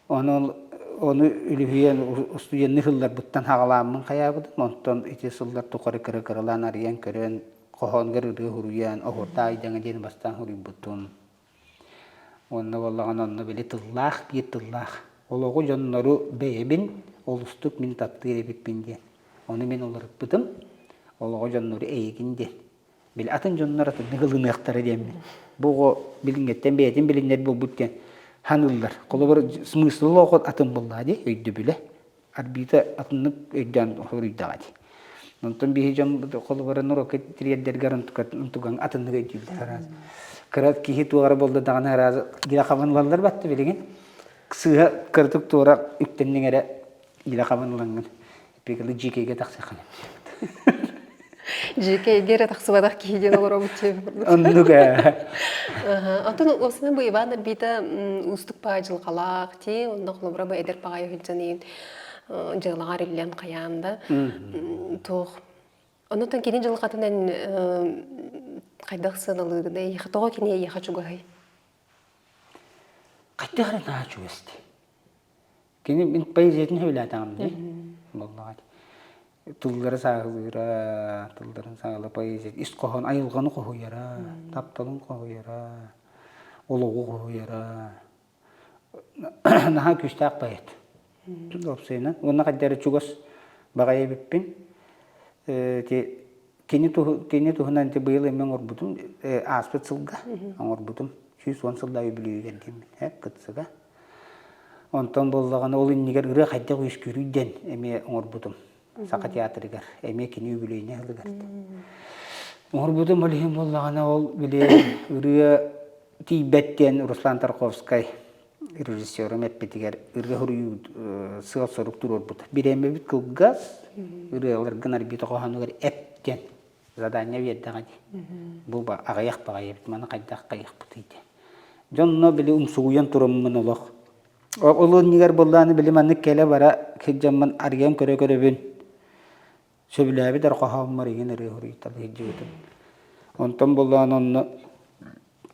Ону ону үлүһүйэн устудьуоннуу сылларбыттан хаҕалааммын хайаабытым. Онтон ити сыллар тухары кыра-кыралаан арыйан көрөн, хоһоонугар ырыа суруйан, оһуордаах айдаҥа диэн бастаан суруйбутум. Уонна буоллаҕына онно били тыллаах биир тыллаах олоҕу дьоннору бэйэбин олустук мин таптыыр эбиппин диэн. Ону мин уларыппытым. Олоҕу дьоннору эйигин диэн. Били атын дьоннор атыннык ылыныахтара диэммин. Бу оҕо билиҥҥэттэн бэйэтин билиннэр буолбут диэн. Ханыллар. Холобур, смыслы атын буоллаҕа дии, өйдөбүлэ. Арбита атыннык өйдөөн хоруйдаҕа дии. Онтон биһи дьон холобура норуокка тириэрдэргэр онтуган атыннык өйдүүллэр араас. Кыра киһи туоҕара буолла даҕаны араас илэ хабан ылаллар батта билигин. Сыыһа кыратык туора үктэнниҥ эрэ илэ хабан ылаҥҥын Пикалы дьиикэйгэ тахсыаххын Дьиикэйгэ эрэ тахсыбатах киһи диэн олоробут Оннук ээ. Онтон уопсайынан бу Иван Арбита уустук баай дьылҕалаах дии, онно холобура бу эдэр баҕайы сылдьан иин дьыалаҕар иллэн хайаан да туох Оннуттан кини дьылҕатынан хайдах сыаналыыгын эйиэхэ тоҕо кини эйиэхэ чугаһый? Хайдах эрэ наһаа чугас дии. Кини мин поэзиятын сөбүлээтэҕим дии. Буоллаҕа Тыллары сааһылыыра, тылларын сааһыла поэзия ис хоһоон айылҕаны хоһуйара, тапталын хоһуйара, олоҕу хоһуйара. Наһаа күүстээх поэт. Уопсайынан. Уонна хайда эрэ чугас баҕайы эбиппин. Ити кини кини туһунан ити быйыл эмиэ оҥорбутум, ааспыт сылга оҥорбутум. 110 сыллаах үбүлүөйүгэр диэммин, кытсыга. Онтон буоллаҕына ол иннигэр ырыа хайдах үөскүүрүй диэн эмиэ оҥорбутум. Саха театрыгар эмиэ кини үбүлүөйүнэй сылыгар. Оҥорбутум ол иһин буоллаҕына ол били ырыа тиийбэт диэн Руслан Тарковскай режиссерум эппитигэр ырыа суруйуу сыал-сорук туруорбута. Бириэмэбит кылгас, ырыаларгын арбита хоһоонугар эп диэн задание биэрдэҕэ дии. Бу аҕыйах баҕайы эбит, маны хайдах хайыахпытый диэн. Дьонно били умсугуйан тураммын олох. Ол иннигэр буоллааны били маннык кэлэ-бара сылдьаммын арыйан көрө-көрөбүн. Сөбүлээбит эрэ хоһооммор игин ырыа суруйталыы сылдьыбытым. Онтон буоллаан онно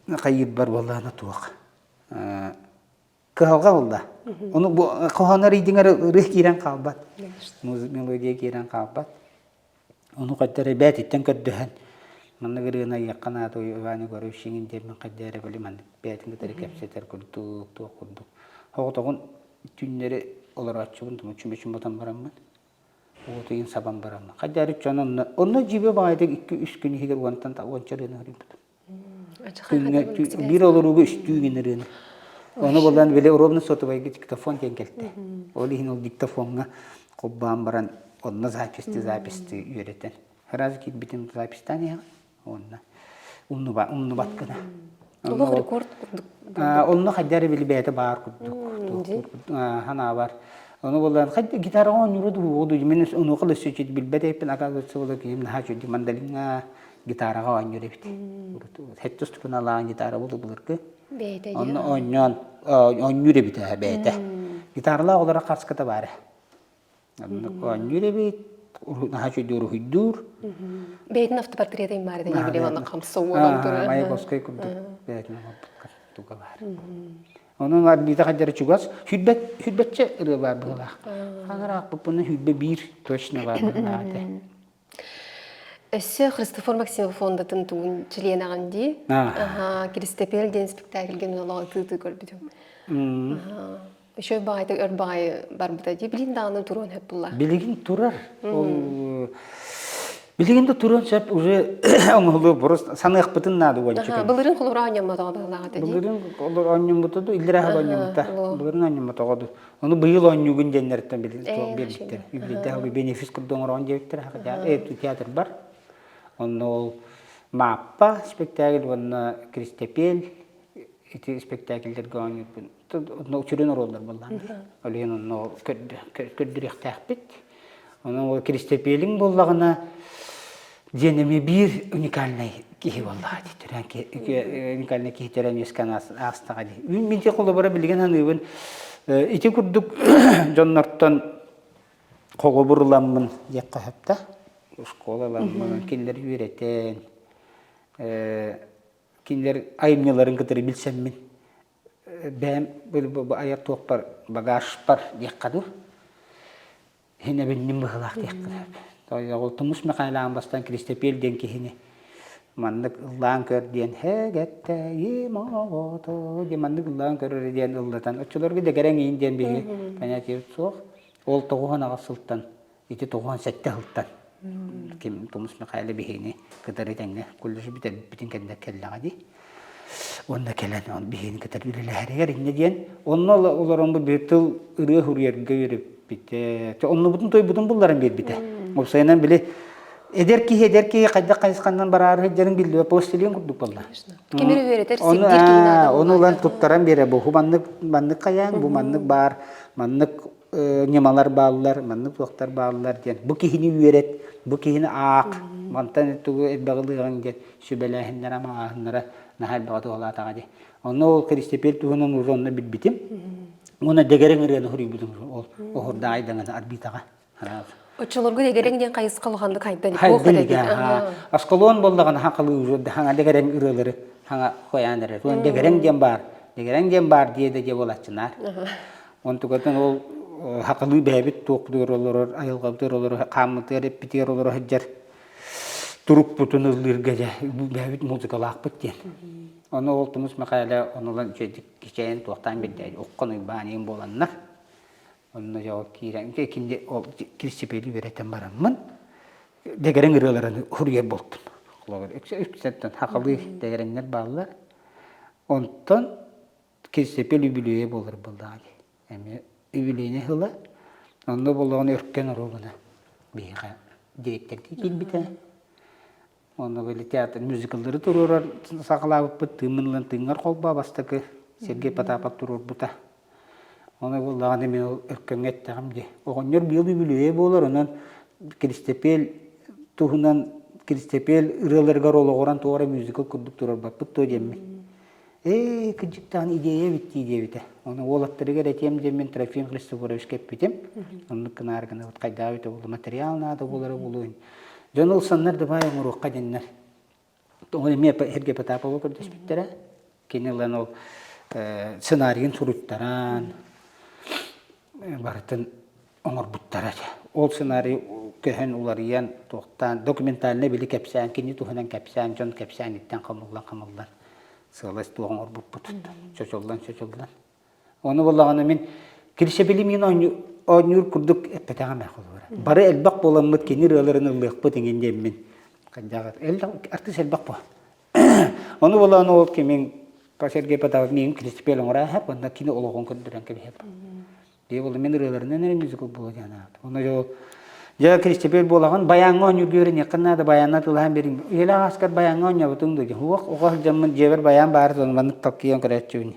хайыырбар буоллаана туох. Кыһалҕа буолла. Ону бу хоһоонор ыйдыҥар ырыа киирэн хаалбат. Мелодия киирэн хаалбат. Ону хайда эрэ бээтиттэн көрдөһөн, маннык ырыаны айыахха наада Иван Егорович иҥин диэммин хайда эрэ били маннык бэйэтин кытары кэпсэтэр курдук, туох курдук. Соҕотоҕун түүннэри олорооччубун, чүмэчүм ботан бараммын, уотуйун сабан бараммын. Хайда эрэ дьон онно, онно дьиибэ баҕайытык икки-үс күн иһигэр уонтан уонча ырыаны суруйбутум. Күҥҥэ биир олорууга үстүү гин ырыаны. Ону булан били ровно сотовайга диктофон диэн кэлтэ. Ол иһин ол диктофоҥҥа холбоон баран онно записьты записьты үөрэтэн. Сразу киирбитин записьтаан иһэҕин уонна умнуба умнубат гына. Олох рекорд курдук. Онно хайда эрэ били бэйэтэ баар курдук. Ханаабар. Ону булан хайда гитараҕа оонньуура дуу дуу мин онуоха да өссө билбэт эппин оказывается була киһим наһаа үчүгэй мандолиҥҥа гитараҕа оонньуур эбит. Сэттэ устукуналаах гитара буолу былыргы. Бэйэтэ Онно оонньоон оонньуур эбит ээ бэйэтэ. Гитаралаах олоро хаската баара. Оннук оонньуур эбит, наһаа үчүгэй уруһуйдуур. Бэйэтин автопортрета баар этэ били манна хамса уолан турар. Маяковскай курдук бэйэтин оҥорбут туга баар. Онон арбита хаддара чугас хүрбэт хүрбэтчэ ырыа баар быһыылаах. Ханараахпыппына хүрбэ биир точно баар быһыылаах этэ. Өссө Христофор Максимов фондатын тугун чилиэнэҕин дии. Аха, Киристэпиэл диэн спектакльгэ мин олоҕу ытыы-ытыы көрбүтүм. Еще баҕайытык өр баҕайы барбыта дии. Билигин даҕаны туруон сөп булла. Билигин турар. Ол билигин да туруон сөп уже оҥоһулуо просто саныахпытын наада уонча. Былырыын холобура оонньоммотоҕо быһыылаах этэ дии. Былырыын оонньоммута ду, иллэрээ оонньоммута. Былырыын оонньоммотоҕо ду. Ону быйыл оонньуугун диэннэриттэн биэрбиттэр. Үбүлүйдээх бенефис курдук оҥороҕун диэбиттэр. Театр бар. Онно ол Мааппа спектакль уонна Кристопель ити спектакльдэргэ оонньуурбун. Онно сүрүн оруоллар буоллаҕым. Ол иһин онно көрдөрүөхтээхпит. Онон ол Кристопелиҥ буоллаҕына диэн эмиэ биир уникальнай киһи буоллаҕа дии төрөөн уникальнай киһи төрөөн үөскээн аастаҕа дии. Мин ити холобура билигин саныыбын ити курдук дьоннортон холобур ыламмын диэххэ сөп да оскуола ыламмын кинилэри үөрэтэн кинилэр айымньыларын кытары билсэммин бэйэм айар туохпар багажпар диэххэ дуу Иһин эбинним быһыылаах диэххэ сөп. Ол Тумус Михайлаан бастаан Киристэпиэл диэн киһини маннык ыллаан көр диэн һэгэттэйим оҕото диэн маннык ыллаан көрөр диэн ыллатан оччолорго дэгэрэҥ иин диэн биһиги понятиебыт суох. Ол 98 сылтан ити 97 сылтан ким Тумус Михайло биһигини кытары тэҥҥэ колледж бүтэрбитин кэннэ кэллэҕэ дии. Уонна кэлэн биһигини кытары үлэлэһэригэр инньэ диэн онно олорон бу биир тыл ырыа суруйарга үөрэппитэ. Оннубутун тойбутун булларан биэрбитэ. Уопсайынан били эдэр киһи эдэр киһи хайдах хайысханан бараары сылдьарын биллибэт пластилин курдук буолла. Ким эрэ үөрэтэр сирдиир киһи наада Ону ылан туттаран биэрэ бу маннык маннык хайаан бу маннык баар маннык ньымалар бааллар, маннык туохтар бааллар диэн. Бу киһини үөрэт, бу киһини аах, мантан тугу элбэҕи ылыаҕыҥ диэн сүбэлээһиннэрэ, маҕааһыннара наһаа элбэҕи туһалаатаҕа дии. Онно ол Киристэпиэл туһунан уже онно билбитим. Уонна дэгэрэҥ ырыаны суруйбутум ол оһурдаах айдаҥаны арбитаҕа. Оччолорго дэгэрэҥ диэн хайысха улаханнык хайдан Хайдан Аскалон буоллаҕына хахалыы уже хаҥа дэгэрэҥ ырыалары хаҥа хоян эрэр. Уон дэгэрэҥ диэн баар, дэгэрэҥ диэн баар диэ да диэ буолааччынаар. Онтукатын ол хахалыы бэйэбит туохпутугар олорор, айылҕабытыгар олорор, хааммытыгар, эппитигэр олоро сылдьар турукпутун ыллыырга дьэ бэйэбит музыкалаахпыт диэн. Ону ол Тумус Мэхээлэ ону ылан үчүгэйдик кичэйэн туохтаан биэрдэ оххон уйбаан иин буоланнар. Онно дьэ ол киирэн кини ол Киристипиэли үөрэтэн бараммын дэгэрэҥ ырыаларын суруйар буолтум. Холобур, үксэттэн хахалыы дэгэрэҥнэр бааллар. Онтон Киристипиэл үбүлүөйэ буолар буоллаҕа дии. Эмиэ үбүлүөйнэй сыла. Онно буоллаҕына Өркөн оруобуна биһиэхэ дириэктэрдии киирбитэ. Онно били театр мюзикллары туруорар саҕалаабыппыт тыыммын ылан тыыҥҥар холбоо бастакы Сергей Потапов туруорбута. Ону буоллаҕына мин ол Өркөҥҥө эттэҕим дии. Оҕонньор быйыл үбүлүөйэ буолар, онон Киристэпиэл туһунан Киристэпиэл ырыаларыгар олоҕуран туох эрэ мюзикл курдук туруорбаппыт дуо диэммин. Ээ, кырдьыктаан идея эбит дии диэбитэ. Ону уолаттарыгар этиэм диэммин Трофим Христофоровичка эппитим. Оннук гынаары гынабыт хайдах эбитэ буолла, материал наада буолара буолуо. Дьон ылсаннар да баай оҥоруохха диэннэр. Ону эмиэ Сергей Потаповы көрдөспүттэрэ. Кини ылан ол сценарийын суруйтаран барытын оҥорбуттара. Ол сценарий көһөн уларыйан, туохтаан документальнай били кэпсээн, кини туһунан кэпсээн, дьон кэпсээниттэн хомуллан-хомуллан сыалас туох оҥорбуппут чочуллан-чочуллан. Ону буоллаҕына мин Кирсэбили мин оонньуур курдук эппэтэҕим ээ холобура. Бары элбэх буоламмыт кини ырыаларын ыллыахпыт иҥин диэммин. Хайдах артыыс элбэх буо. Ону буолан ол кимин Сергей Потапов миигин Киристипиэл оҥороо уонна кини олоҕун көрдөрөн кэбиһэр. Дии буолла мин ырыаларынан эрэ мюзикл буолуо диэн аата. Ону дьэ дьэ Киристипиэл буолаҕын баяҥҥа оонньуурга үөрэниэххин наада баянна тылаһан биэриҥ. Үйэлээх ааскар баяҥҥа оонньообутуҥ дуо диэн. Уох оҕо сылдьаммын дьиэбэр баян баар сону маннык талкыйан көрөөччүбүн.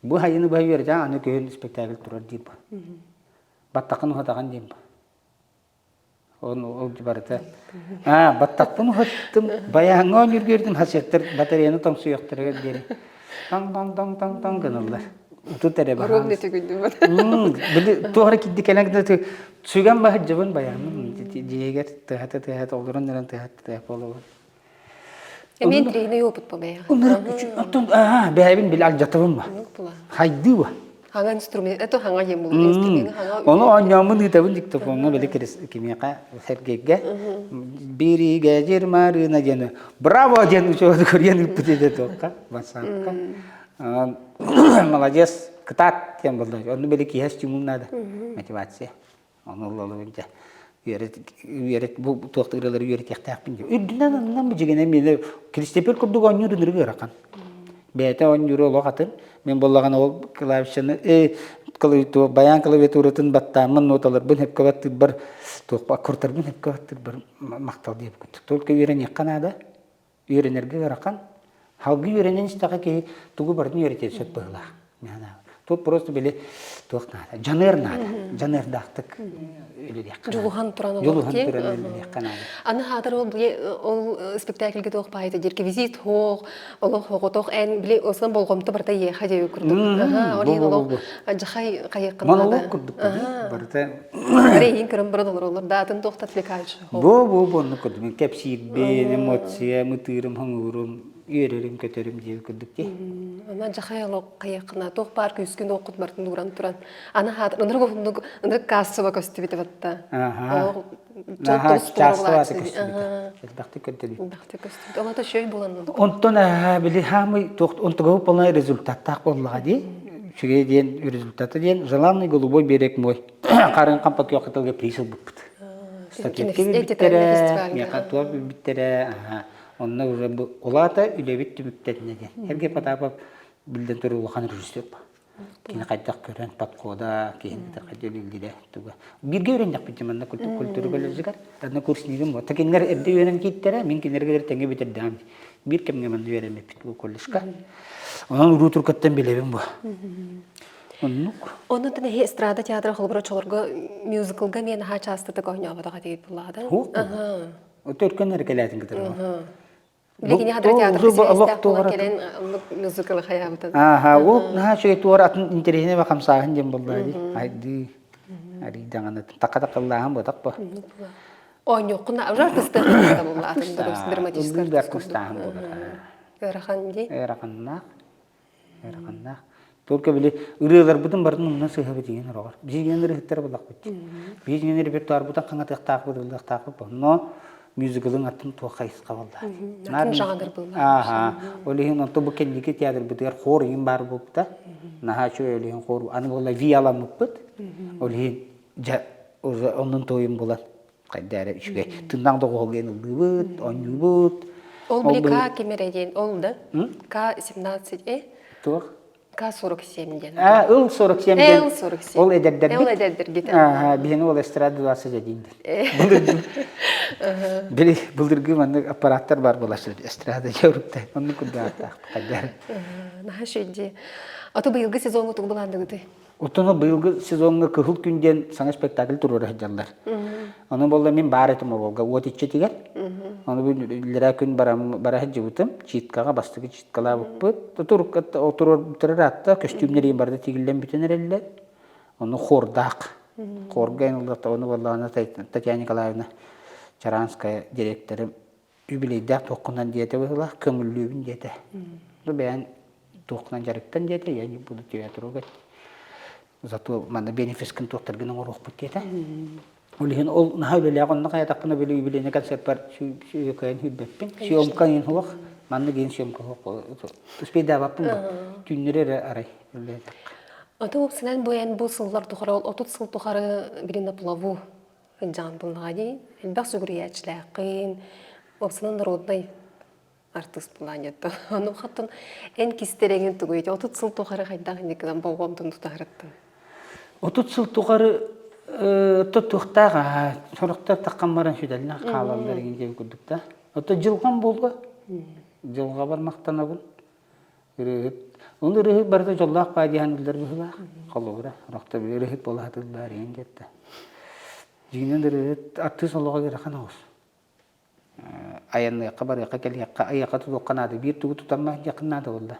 Бу хайыны быһа үөрэтэн аны күһүн спектакль турар диир бу. Баттаххын уһатаҕын диэн бу. Ол барыта аа баттахпын уһаттым байааҥҥа оонньуурга үөрдүм хасыаттар батареяны тоҥсуйуохтарыгар диэри таҥ таҥ таҥ таҥ таҥ гыналлар утут эрэ Ровно түгүндүм били туох эрэ кирди кэлэн сүгэн баһыдьабын байааммын дьиэгэр тыһата тыһата олорон эрэн тыһата тыһа буолабын Эмиэ интириэһинэй опыт бу бэйэҕэ. Оттон аа бэйэбин били алдьатабын ба. Хайдыы ба. Хаҥа инструмент, это хаҥа диэн буолар инструмент хаҥа. Ону оонньооммун ыытабын диктофоҥҥа били кимиэхэ Сергейгэ биригэ Марына диэн браво диэн учуоту көрүөн ыыппыт этэ туохха ватсапка. Молодец, кытаат диэн буолла. Онну били киһи стимул надо, мотивация. Ону ыллалыбын дьэ үөрэт үөрэт бу туох ырыалары үөрэтиэхтээхпин диye. Үрдүнэн аннынан бу дьигинэ миэнэ Киристэпиэл курдук оонньуур ынырык ыарахан. Бэйэтэ оонньуура олох атын. Мин буоллаҕына ол клавишаны э баян клавиатуратын баттааммын ноталарбын сөпкө баттыырбар туох аккордтарбын сөпкө баттыырбар махтал диэбит. Только үөрэниэххэ наада. Үөрэнэргэ ыарахан. Салгыы үөрэнэн истэххэ киһи тугу барытын үөрэтиэн сөп быһыылаах. Тут просто били туох наада, дьаныар наада, дьаныардаахтык үлэлиэххэ Дьулуһан туран Дьулуһан туран үлэлиэххэ наада. Аны хаатар ол ол спектакльгэ туох баайта дирки визит хоох, олох хоҕотох эн били осан болҕомто барыта иэхэ диэби курдук. Ол иһин олох жахай хайыахха наада. Монолог курдук барыта. Бары иһин көрөн баран олороллор да атын туох да отвлекающий Бу бу бу оннук курдук мин кэпсиирбин, эмоция, мытыырым, хоҥуурум, үөрэрим, көтөрүм диэбит курдук дии. Ана дьахай олох хайыаххына туох баар күүскүн уоххут бартын ууран туран аны хаатыр ынырык уһуннук ынырык каассаба көстүбүтэ батта. Аха. Наһаа чаассабата көстүбүтэ. Элбэхтик көрдөрүү. Элбэхтик көстүбүт. Ол ата шөй буолан Онтон били хаамый туох онтуга полный результаттаах буоллаҕа дии. Үчүгэй диэн результата диэн желанный голубой берег мой. Харын хампа күөх кытылга приз ылбыппыт. Статьятка билбиттэрэ, миэхэ туох билбиттэрэ. Онно уже бу улаата үлэбит түмүктэннэ диэн. Сергей Потапов биллэн турар улахан режиссер Кини хайдах көрөн подхода, киһини кытары хайдах үлэлиирэ туга. Бииргэ үөрэннэхпит дьэ манна культура колледжыгар. Однокурснигым вот. Кинилэр эрдэ үөрэн кииттэрэ, мин кинилэргэ тэҥҥэ бүтэрдэҕим. Биир кэмҥэ манна үөрэммиппит бу колледжка. Онон уруу туркаттан билэбин бу. Оннук. Оннуттан эһи эстрада театра холобура чолорго мюзиклга мен наһаа чаастатык оонньооботох этигит буллаҕа да? Өркөн эрэ кэлээтин кытары. Билигини хадра театрга сибээстээх буолан кэлэн оннук мюзиклы хайаабытын. Ааха, ол наһаа үчүгэй туора атын интэриэһинэй ба хамсааһын диэн буолла дии. Айды арыйдаҕына такка такаллааһын буотах бо. Оонньуоххун уже артыстыаххын буолла атын драматическай артыстааһын буолар. Ыарахан дии. Ыараханнаах. Ыараханнаах. Только били ырыаларбытын барытын умна сыһабыт деген ороҕор. Биһигинэн ырыһыттар буллахпыт. Биһигинэн репертуарбытын хаҥатыахтаахпыт, ыллыахтаахпыт. Но мюзиклын атын туох хайысха буолла. Атын жанр буолла. Ааха. Ол иһин онто бу кэнники театрбытыгар хор иһин баар буолбута. Наһаа үчүгэй ол иһин хор. Аны буолла виаламмыппыт. Ол иһин дьэ уже оннун туойун булан хайда эрэ үчүгэй тыннаах доҕуһуол диэн ыллыыбыт, оонньуубут. Ол били К ким эрэ диэн ол да? К-17 э? Туох? К-47 диэн. А, ыл 47 диэн. Ыл 47. Ол эдэрдэрбит. Ол эдэрдэргит. Аа, биһини ол эстрада 21 диэн. Били былыргы маннык аппараттар бар буолар эстрада дьоруктay. Оннук курдаахтаах хайдар. Наһаа шүйди. Аты быйылгы сезоҥҥа тугу былаанныгыты? Оттон быйылгы сезоҥҥа Кыһыл күн диэн саҥа спектакль туруора сылдьаллар. Ону буолла мин баар этим оруолга уот иччитигэр. Ону бу иллэрээ күн бара сылдьыбытым. Читкаҕа бастакы читкалаабыппыт. Туруорбуттара ыраатта, көстүүмнэр барыта тигиллэн бүтэн эрэллэр. Ону хордаах. Хорга ыллата ону буоллаҕына Татьяна Николаевна Чаранская директорым юбилейдаах туоххунан диэтэ быһыылаах, көҥүллүүбүн диэтэ. Ну бэйэн туоххунан дьарыктан диэтэ, я не буду тебя трогать. Зато манна бенефискин туохтаргын оҥоруохпут диэтэ. Ол иһин ол наһаа үлэлээх онно хайатахпына били юбилейный концертпар кыайан сүүрбэппин. Съемка иһин суох, маннык иһин съемка суох. Успейдаабаппын бу. Түүннэри эрэ арай үлэлээх. Аты уопсайынан бу эн бу сыллар тухары ол 30 сыл тухары били на плаву Дьаан буллаҕа дии. Элбэх сүгүрүйээччилээххин, уопсайынан народнай артыыс булаан диэттэ. Ону хаттан эн кистэрэҥин тугуй? 30 сыл тухары хайдах инникинэн болҕомтон тутаһарыттын? 30 сыл тухары туохтаах сорохтор таххан баран сүтэллэн хаалаллар игин диэн курдук да. Ото дьылҕам буолла. Дьылҕабар махтанабын. Ырыаһыт. Ону ырыаһыт барыта дьоллоох баа диэн ыллар быһыылаах. Холобура, орохто ырыаһыт буола сатыыллар иһин диэтэ. Дьиҥинэн ырыаһыт артыыс олоҕо ыарахан оҕус. Айанныахха, барыахха, кэлиэххэ, айыахха тутуохха наада. Биир тугу тутаммах диэххин наада буолла.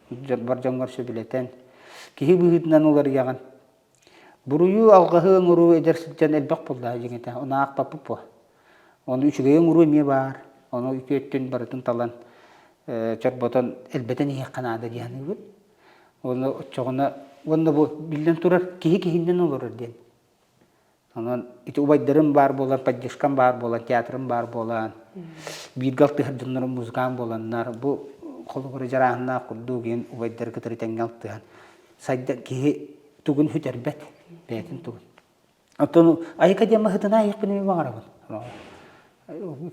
Бар дьоҥҥор сөбүлэтэн, киһи быһыытынан уларыйаҕын. Буруйу, алҕаһы оҥоруу эдэр сылдьан элбэх буолла дьиҥэтэ. Ону аахпаппыт буо. Ону үчүгэйи оҥоруу эмиэ баар. Ону үтүө өттүн барытын талан, чорботон элбэтэн иһиэххэ наада дии саныыбын. Уонна оччоҕуна уонна бу биллэн турар киһи киһиннэн олорор диэн. Онон ити убайдарым баар буолан, поддержкам баар буолан, театрым баар буолан, бииргэ алтыһар дьоннорум музыкант буоланнар, бу холобура дьарааһыннаах курдук иэн убайдары кытары тэҥҥэ алтыһан сайда киһи тугун сүтэрбэт, бэйэтин тугун. Оттон айыка диэн маһытына айыахпын эмиэ баҕарабын.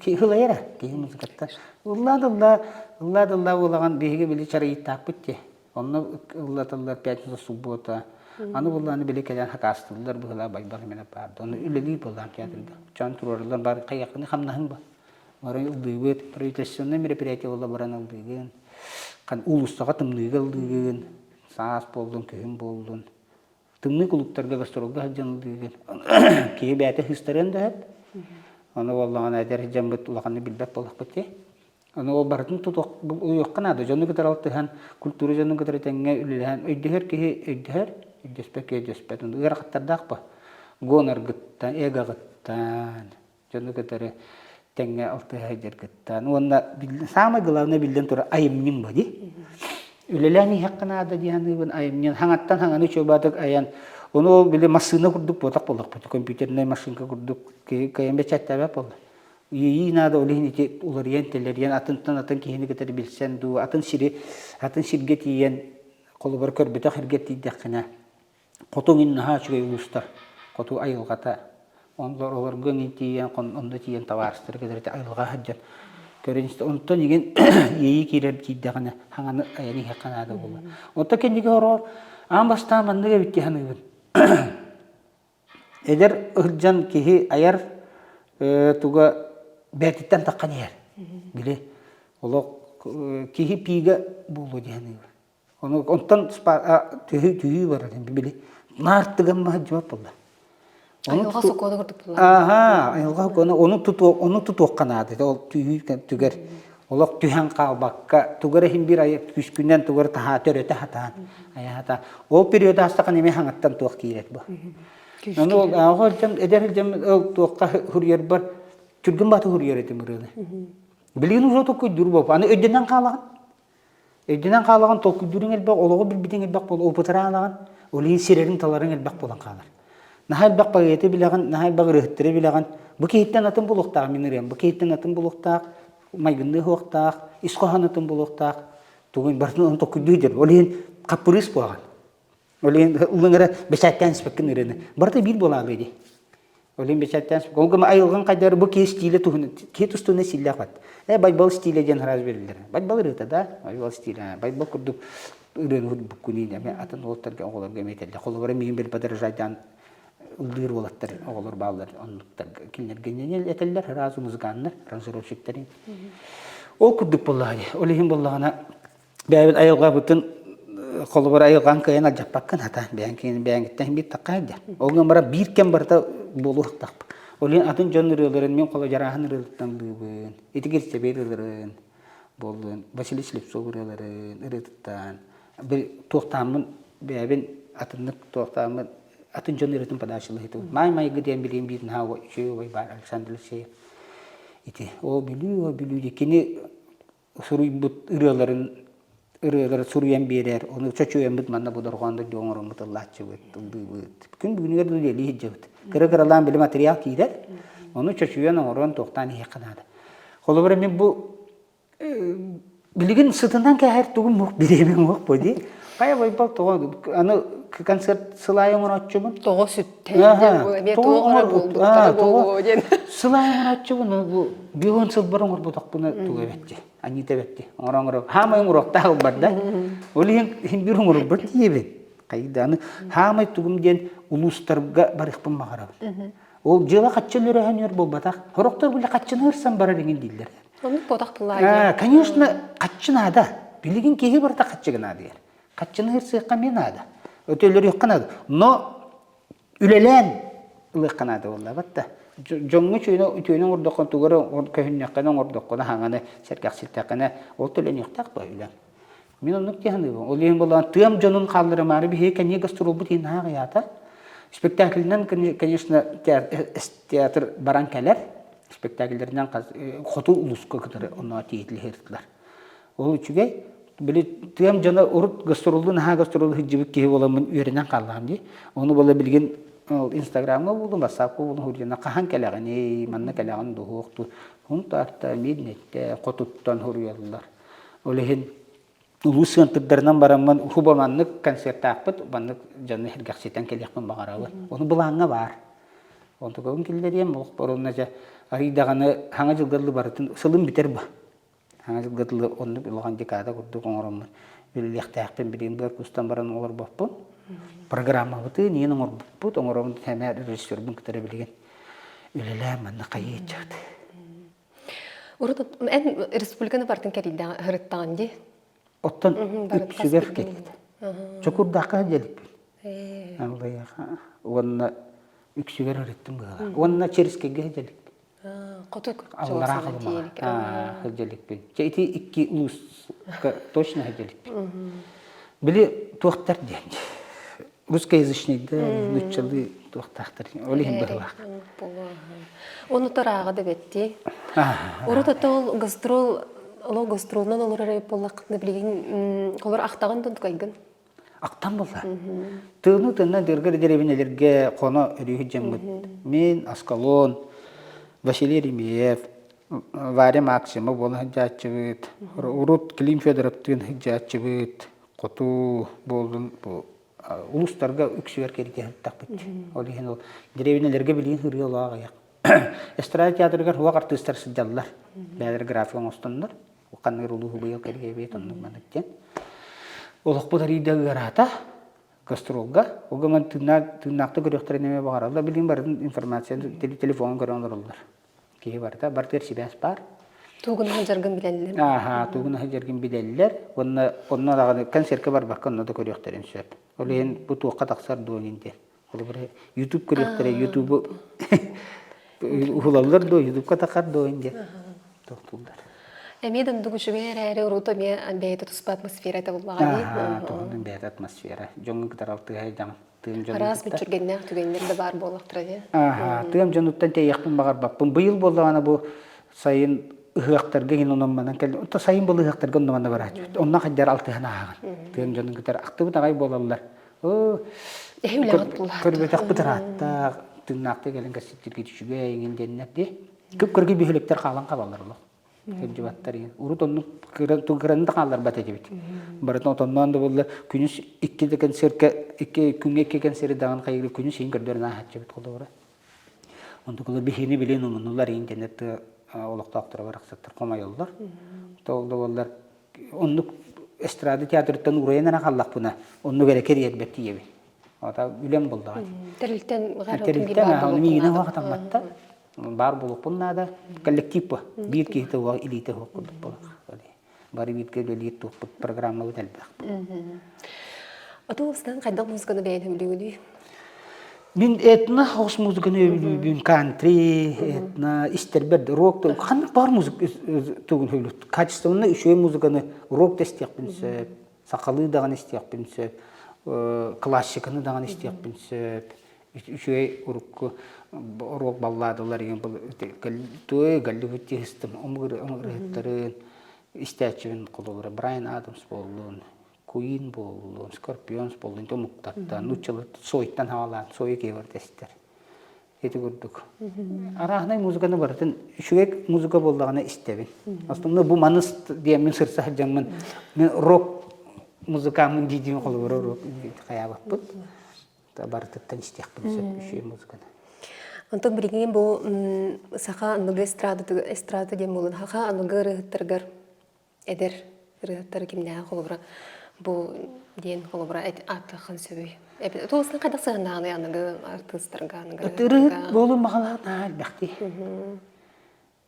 Киһи ылайара, киһи музыкаттан. Ыллаа да ыллаа, ыллаа да ыллаа буолаҕын биһиги били чарыйыттаахпыт дии. Онно ыллаталлар пятница, суббота. Аны буллааны били кэлэн хакаастыыллар быһылаа байбал эмэнэ баарда. Ону үлэлиир буоллаан театрга. Чон туруораллар бар хайахыны хамнаһын ба. Бары ыллыыбыт, правительственное мероприятие буолла баран ыллыыгын. Уулуссаҕа тымныыга ыллыыгын. Саас буоллун, күһүн буоллун. Тымныы кулууптарга гастролга сылдьан ыллыыгын. Киһи бэйэтэ сыыстарыан да сөп. Ону буоллаҕына эдэр дьоммут улаханнык билбэт буоллахпыт дии. Ону ол барытын тутуохха наада. Дьону кытары алтыһан, культура дьонун кытары тэҥҥэ үлэлэһэн, өйдөһөр киһи өйдөһөр, өйдөспөт киһи өйдөспөт. Ыарахаттардаах бу. Гоноргыттан, эгоҕыттан, дьону кытары тэҥҥэ алтыһа сылдьаргыттан. Уонна самое главное биллэн турар айымньыҥ бу дии. Үлэлээн иһэххэ наада дии саныыбын айымньын хаҥаттан хаҥаны чуобаатык айан ону ол били массыына курдук буотах буоллахпыт компьютернай машинка курдук кыайан бэчээттээбэт буолла Иэйии наада ол иһин ити уларыйан-тэлэрийэн атынтан атын киһини кытары билсэн дуу, атын сири, атын сиргэ тиийэн, холобур көрбөтөх сиргэ тиийдэххинэ, хоту иҥин наһаа үчүгэй улуустар, хоту айылҕата, олорго иҥин тиийэн, онно тиийэн табаарыстары кытары айылҕа сылдьан. Көрөн истэ онтон игин иэйии киирэр киирдэҕинэ хаҥаны айан иһиэххэ наада буолла. Онтон кэнники ороор аан бастаан маннык эбит дии саныыбын. Эдэр сылдьан киһи айар туга бээтиттэн таххан иһэр. Били олох киһи пиигэ буолуо дии саныыбын. Ону онтон түһүү түһүү барар били наар тыгаммаһа дьыбат буолла. Айылҕа сокуона курдук буолла. Аха, айылҕа сокуона ону тутуох ону тутуохха наада. Ол түһүү түгэр олох түһэн хаалбакка тугар иһин биир айа күскүнэн тугар таһаа төрөтө хатаан айаата ол период аастахан эмиэ хаҥаттан туох киирэр бу. Ону ол ааҕа сылдьан эдэр сылдьан ол туохха хуруйарбар түргэн баты хуруйар этим ырыаны. Билигин уже толкуйдуур буолп. Аны өйдөнөн хаалаҕын. Өйдөнөн хаалаҕын, толкуйдууруҥ элбэх, олоҕу билбитиҥ элбэх буол, опытыраан ол иһин сирэриҥ-таларыҥ элбэх буолан хаалар. Наһаа элбэх поэты билэҕин, наһаа элбэх ырыаһыттары билэҕин. Бу киһиттэн атын буолуохтаах мин ырыам, бу киһиттэн атын буолуохтаах, майгынныы суохтаах, ис хоһоон атын буолуохтаах. Тугун барытын ону толкуйдуу сылдьар. Ол иһин хаппырыыс буолаҕын. Ол иһин ыллыҥ эрэ бэчээттээн испэккин ырыаны. Барыта биир буолаалыы дии. Ол иһин бэчээттээн ол гына айылҕаҥ хайдары бу киһи стилэ туһунан киһи тустууна стиллээх бат. Э Байбал стилэ диэн араас бэриллэр. Байбал ырыата да, Байбал стилэ. Байбал курдук ырыаны һурбуккунии эмэ атын уолаттарга оҕолорго эмиэ этэллэр. Холобура миигин били подражайдаан ыллыыр уолаттар оҕолор бааллар оннуктарга кинилэргэ этэллэр сразу музыканнар, аранжировщиктар. Ол курдук буоллаҕа дии. Ол иһин буоллаҕына Бэйэбит айылҕабытын холобур айылҕаҥ кыайан алдьаппаккын хата бэйэҥ бэйэҥиттэн биир тахха сылдьар. Ол гынан баран биир кэм барыта буолуохтаахпыт. Ол иһин атын дьон ырыаларын мин холо Дьарааһын ырыалыттан ылыыбын, ити Герцебей ырыаларын буоллун, Василий Слепцов ырыаларын ырыатыттан туохтааммын бэйэбин атыннык туохтааммын атын дьон ырыатын подачалаһытыбын. Маай майгы диэн билигин биир наһаа үчүгэй убай баар Александр Алексеев. Ити оо Бүлүү, оо Бүлүү кини суруйбут ырыаларын ырыалары суруйан биэрэр, ону чочуйаммыт манна бу дорҕоон дойду оҥороммут ыллааччыбыт, ыллыыбыт. Күн бүгүнүгэр да үлэлии сылдьабыт. Кыра-кыралаан били материал киирэр, ону чочуйан оҥорон туохтаан иһиэххэ наада. Холобура мин бу билигин сытынан кээһэр тугум муох бириэмэм уох бу дии. Хайа Байбал тоҕо аны концерт сылаай оҥорооччубун. Тоҕо сүттэ эмиэ туох эрэ буолбуттара буолуо диэн. Сылаай оҥорооччубун бу бион сылбар оҥорботохпуна тугу эбэтти аньыыта эбэтти оҥоро оҥоро хаамай оҥоруохтаах ылбар да ол иһин иһин биир оҥорорбор тиийэбин хайда аны хаамай тугум диэн улуустарга барыахпын баҕарабын ол дьыала хаччы өлөрөһөн өр буолбатах сорохтор били хаччыны ырсан барар иҥин дииллэр Оннук буотах тыллаах конечно хаччы наада билигин киһи барыта хаччыга наадыйар хаччыны ырсыахха эмиэ наада өтөлөрүөххэ наада но үлэлээн ылыахха наада буоллаабат да дьоҥҥо үчүгэйи үтүөнү оҥордоххо тугу эрэ көһүннэххинэ оҥордоххуна хаҥаны сэргэхситтэххинэ ол төлөнүөхтээх дуо үлэҥ мин оннук дии саныыбын ол иһин буоллаҕына тыам дьонун хаалларымаары биһиги кэнники гастролбут иһин наһаа аҕыйаата спектаклинан конечно театр баран кэлэр спектакльлэринэн хоту улууска кытары онно тиийитилиһэртилэр Ол үчүгэй. Били тыам дьоно урут гастроллуу наһаа гастроллуу сылдьыбыт киһи буоламмын үөрэнэн хааллаҕым дии. Ону буола билигин Инстаграмҥа буоллун, Ватсапка буоллун суруйана хаһан кэлэҕиний, манна кэлэҕин дуһуох дуу. Хунтаарта, Миирнэттэ, хотуттан суруйаллар. Ол иһин улуус сыантырдарынан бараммын хубу маннык концертаахпыт, маннык дьону сэргэхситэн кэлиэхпин баҕарабын. Ону былааҥҥа баар. Онтукабын киллэриэм, олохпор уонна дьэ арыый даҕаны хаҥа дьылга дылы барытын сылым бүтэр ба. Хаҥа дьылга дылы оннук улахан декада курдук оҥороммун үлэлиэхтээхпин билигин быар кустан баран олорбоппун. Программабытын иин оҥорбуппут, оҥоробун сэмээр режиссербун кытары билигин үлэлээн манна хайыыччат. Урут эн республиканы бартын кэрийдэҕин һырыттаҕын дии. Оттон үксүгэр кэлит. Чокурдаахха сылдьалыкпын. Аллайыаха уонна үксүгэр ырыттым быһыылаах. Уонна Черскэйгэ сылдьалыкпын. Хоту Аллараа Халымаҕа сылдьа иликпин. Чэ ити икки улууска точно сылдьа иликпин. Били туохтар диэн русскоязычныйда нуччалыы туохтаахтар ол иһин быһылаах. Ону тарааҕа да бэтти. Урут ото ол гастрол олох гастролунан олорор эбит буоллаххытына билигин олор ахтаҕын тунтукайгын. Ахтан буолла. Тыыны тыынна дыргыр дэриэбинэлэргэ хоно өрүү дьаммыт. Мин, Аскалон, Василий Еремеев, Варя Максимов буола сылдьааччыбыт. Урут Клим Федоровтыын сылдьааччыбыт. Хоту буоллун бу улуустарга үксүгэр кэритэ сылтахпыт. Ол иһин ол дэриэбинэлэргэ билигин ырыа олоох аҕыйах. Эстрада театрыгар уох артыыстар сылдьаллар. Бэйэлэрэ график оҥостоннор. Ханныгар улууһу быйыл кэлиэбит оннук маннык диэн. Олохпут арыйда ыараата гастролга. Ол гынан тыыннаахтык көрүөхтэрин эмиэ баҕараллар. Билигин барытын информация телефонун көрөн олороллор. Киһи барыта барытыгар сибээс баар. Тугун сылдьаргын билэллэр. Ааһа, тугун сылдьаргын билэллэр. Уонна онно даҕаны концертка барбакка онно да көрүөхтэрин сөп. Ол иһин бу туохха тахсар дуо диэн. Холобура, YouTube көрүөхтэрэ, YouTube уһулаллар дуо, YouTube-ка тахар дуо диэн тохтууллар. Эмиэ да оннук үчүгэй эрээри урут эмиэ бэйэтэ туспа атмосфера этэ буоллаҕа дии. Ааһа, туһунан бэйэтэ атмосфера. Дьоҥҥо кытары алтыһа дьаҥ тыам дьонун Араас кытта. мүччүргэннээх түгэннэр да баар буоллахтара дии. Ааһа, тыам дьонуттан тэйиэхпин баҕарбаппын. Быйыл буоллаҕына бу сайын ыһыахтарга иһин онон-манан кэллим. Онто сайын был ыһыахтарга онно-манна барааччыбыт. Онно хайдар алтыһан ааһаҕын. Тыам дьонун кытары ахтыбыт аҕай буолаллар. Эһи үлэҕит булаат. Көрбөтөхпүт ырааттаах, тыыннаахтык кэлэн кэсситтиргит үчүгэй иҥин диэннэр дии. Көп-көргө бөһүөлэктэр хаалан хаалаллар олох. Сылдьыбаттар иһин. Урут оннук кыраны да хаалларбат этибит. Барытын отонноон да буолла күнүс икки да концертка икки күҥҥэ икки концерт даҕаны хайыгы күнүс иһин көрдөрөн ааһаччыбыт холобура. Онтукулар биһини билин умуннулар иһин диэннэр тыа олохтоохторо барахсаттар хомойоллор. Ол да буоллар оннук эстрада театрыттан уурайан эрэ хааллахпына оннук эрэ кэриэрбэт тиийэбин. Ата үлэм буллаҕа. Тэрилтэн Тэрилтэн миигинэ уһаҕатамматта. Баар буолуохпун наада. Коллектив бу. Биир киһи уох илиитэ уох курдук буолар. Бары бииргэ үлэлиир туохпут программабыт элбэх. Оту устан хайдах музыканы бэйэн сөбүлүүгүнүй? Мин этно хос музыканы өбүлүүбүн, кантри, этно, истэрбэр рок, ханнык баар музыка тугун сөбүлүүр. Качественно үчүгэй музыканы рок да истиэхпин сөп, сахалыы даҕаны истиэхпин сөп, классиканы даҕаны истиэхпин сөп. Үчүгэй урукку рок балладалар туой Голливуд тиһистим омугырыһыттарын истээччибин холобура Брайан Адамс буоллун, Queen буоллун, Scorpions буоллун омуктартан, нууччалар Цойтан хаалаан, Цойу киһи барыта истэр. Ити курдук. Арааһынай музыканы барытын үчүгэй музыка буоллаҕына истэбин. Основной бу маныс диэн мин сырса сылдьаммын мен рок музыкаммын дии холобура рок хайаабаппыт. Барытыттан истиэхпин сөп үчүгэй музыканы. Онтон билигин бу саха аныгы эстрада эстрада диэн буолан саха аныгы ырыаһыттарыгар эдэр ырыаһыттары кимнээҕи холобура бу диэн холобура ааттыаххын сөбүй? Туосна хайдах сыһыаннааҕый аныгы артыыстарга, аныгы Ырыһыт буолун баҕалаах наһаа элбэхтии.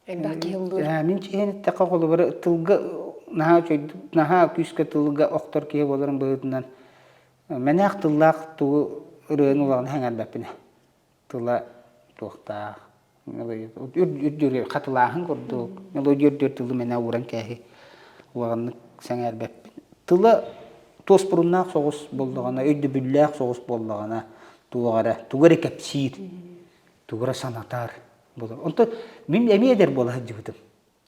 Элбэх киһи ыллыыр. Мин чиһин эттэххэ холобура тылга наһаа үчүгэй наһаа күүскэ тылга охтор киһи буоларын быһыытынан мэнээх тыллаах тугу ырыаны улаҕаны сэҥээрбэппин тыла туохтаах үрдүр хатылааһын курдук мелодия үрдүр тылы мэнэ ууран кээһи улаҕаннык сэҥээрбэппин тыла туоспуруннаах соҕус буоллаҕына өйдөбүллээх соҕус буоллаҕына туох эрэ тугу эрэ кэпсиир тугу эрэ санатар буолар онтон мин эмиэ эдэр буола сылдьыбытым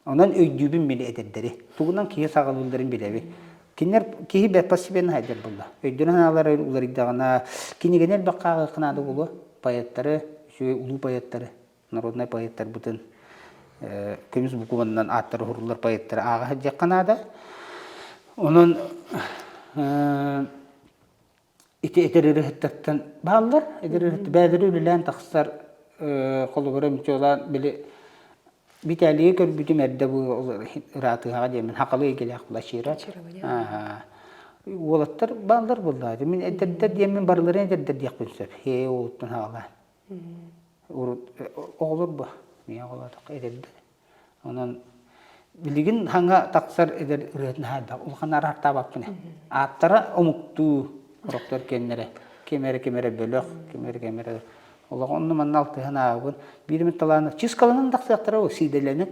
Онон өйдүүбүн мин эдэрдэри. Тугунан киһи саҕалыылларын билэбин. Кинилэр киһи бэрт постепенно сайдар буолла. Өйдөрүн-санаалара уларыйдаҕына, кинигэни элбэх ааҕыахха наада буолуо. Поэттары, үчүгэй улуу поэттары, народнай поэттарбытын көмүс букваннан ааттара уһуруллар поэттары ааҕа сылдьыахха наада. Онон ити эдэр ырыаһыттартан бааллар. Эдэр ырыаһыт бэйэлэрэ үлэлээн тахсар холобура чуолаан били Виталийы көрбүтүм эрдэ бу ыраатыһаҕа диэммин хахалы эйгэлээх Блачира. Уолаттар бааллар буоллаҕа. Мин эдэрдэр диэммин барыларын эдэрдэр диэхпин сөп. Ээ уолуттан хаалаан. Урут оҕолор бу. Миэ оҕолоотоххо эдэрдэр. Онон билигин хаҥа тахсар эдэр ырыатын хаайбах улахан араартаабаппын. Ааттара омуктуу ороктор кэннэрэ ким эрэ ким эрэ бөлөх, ким эрэ ким эрэ олох онно манна алтыһан аабын биир эмит талаана чыскаланан тахсыахтара ол сиидэлэнэн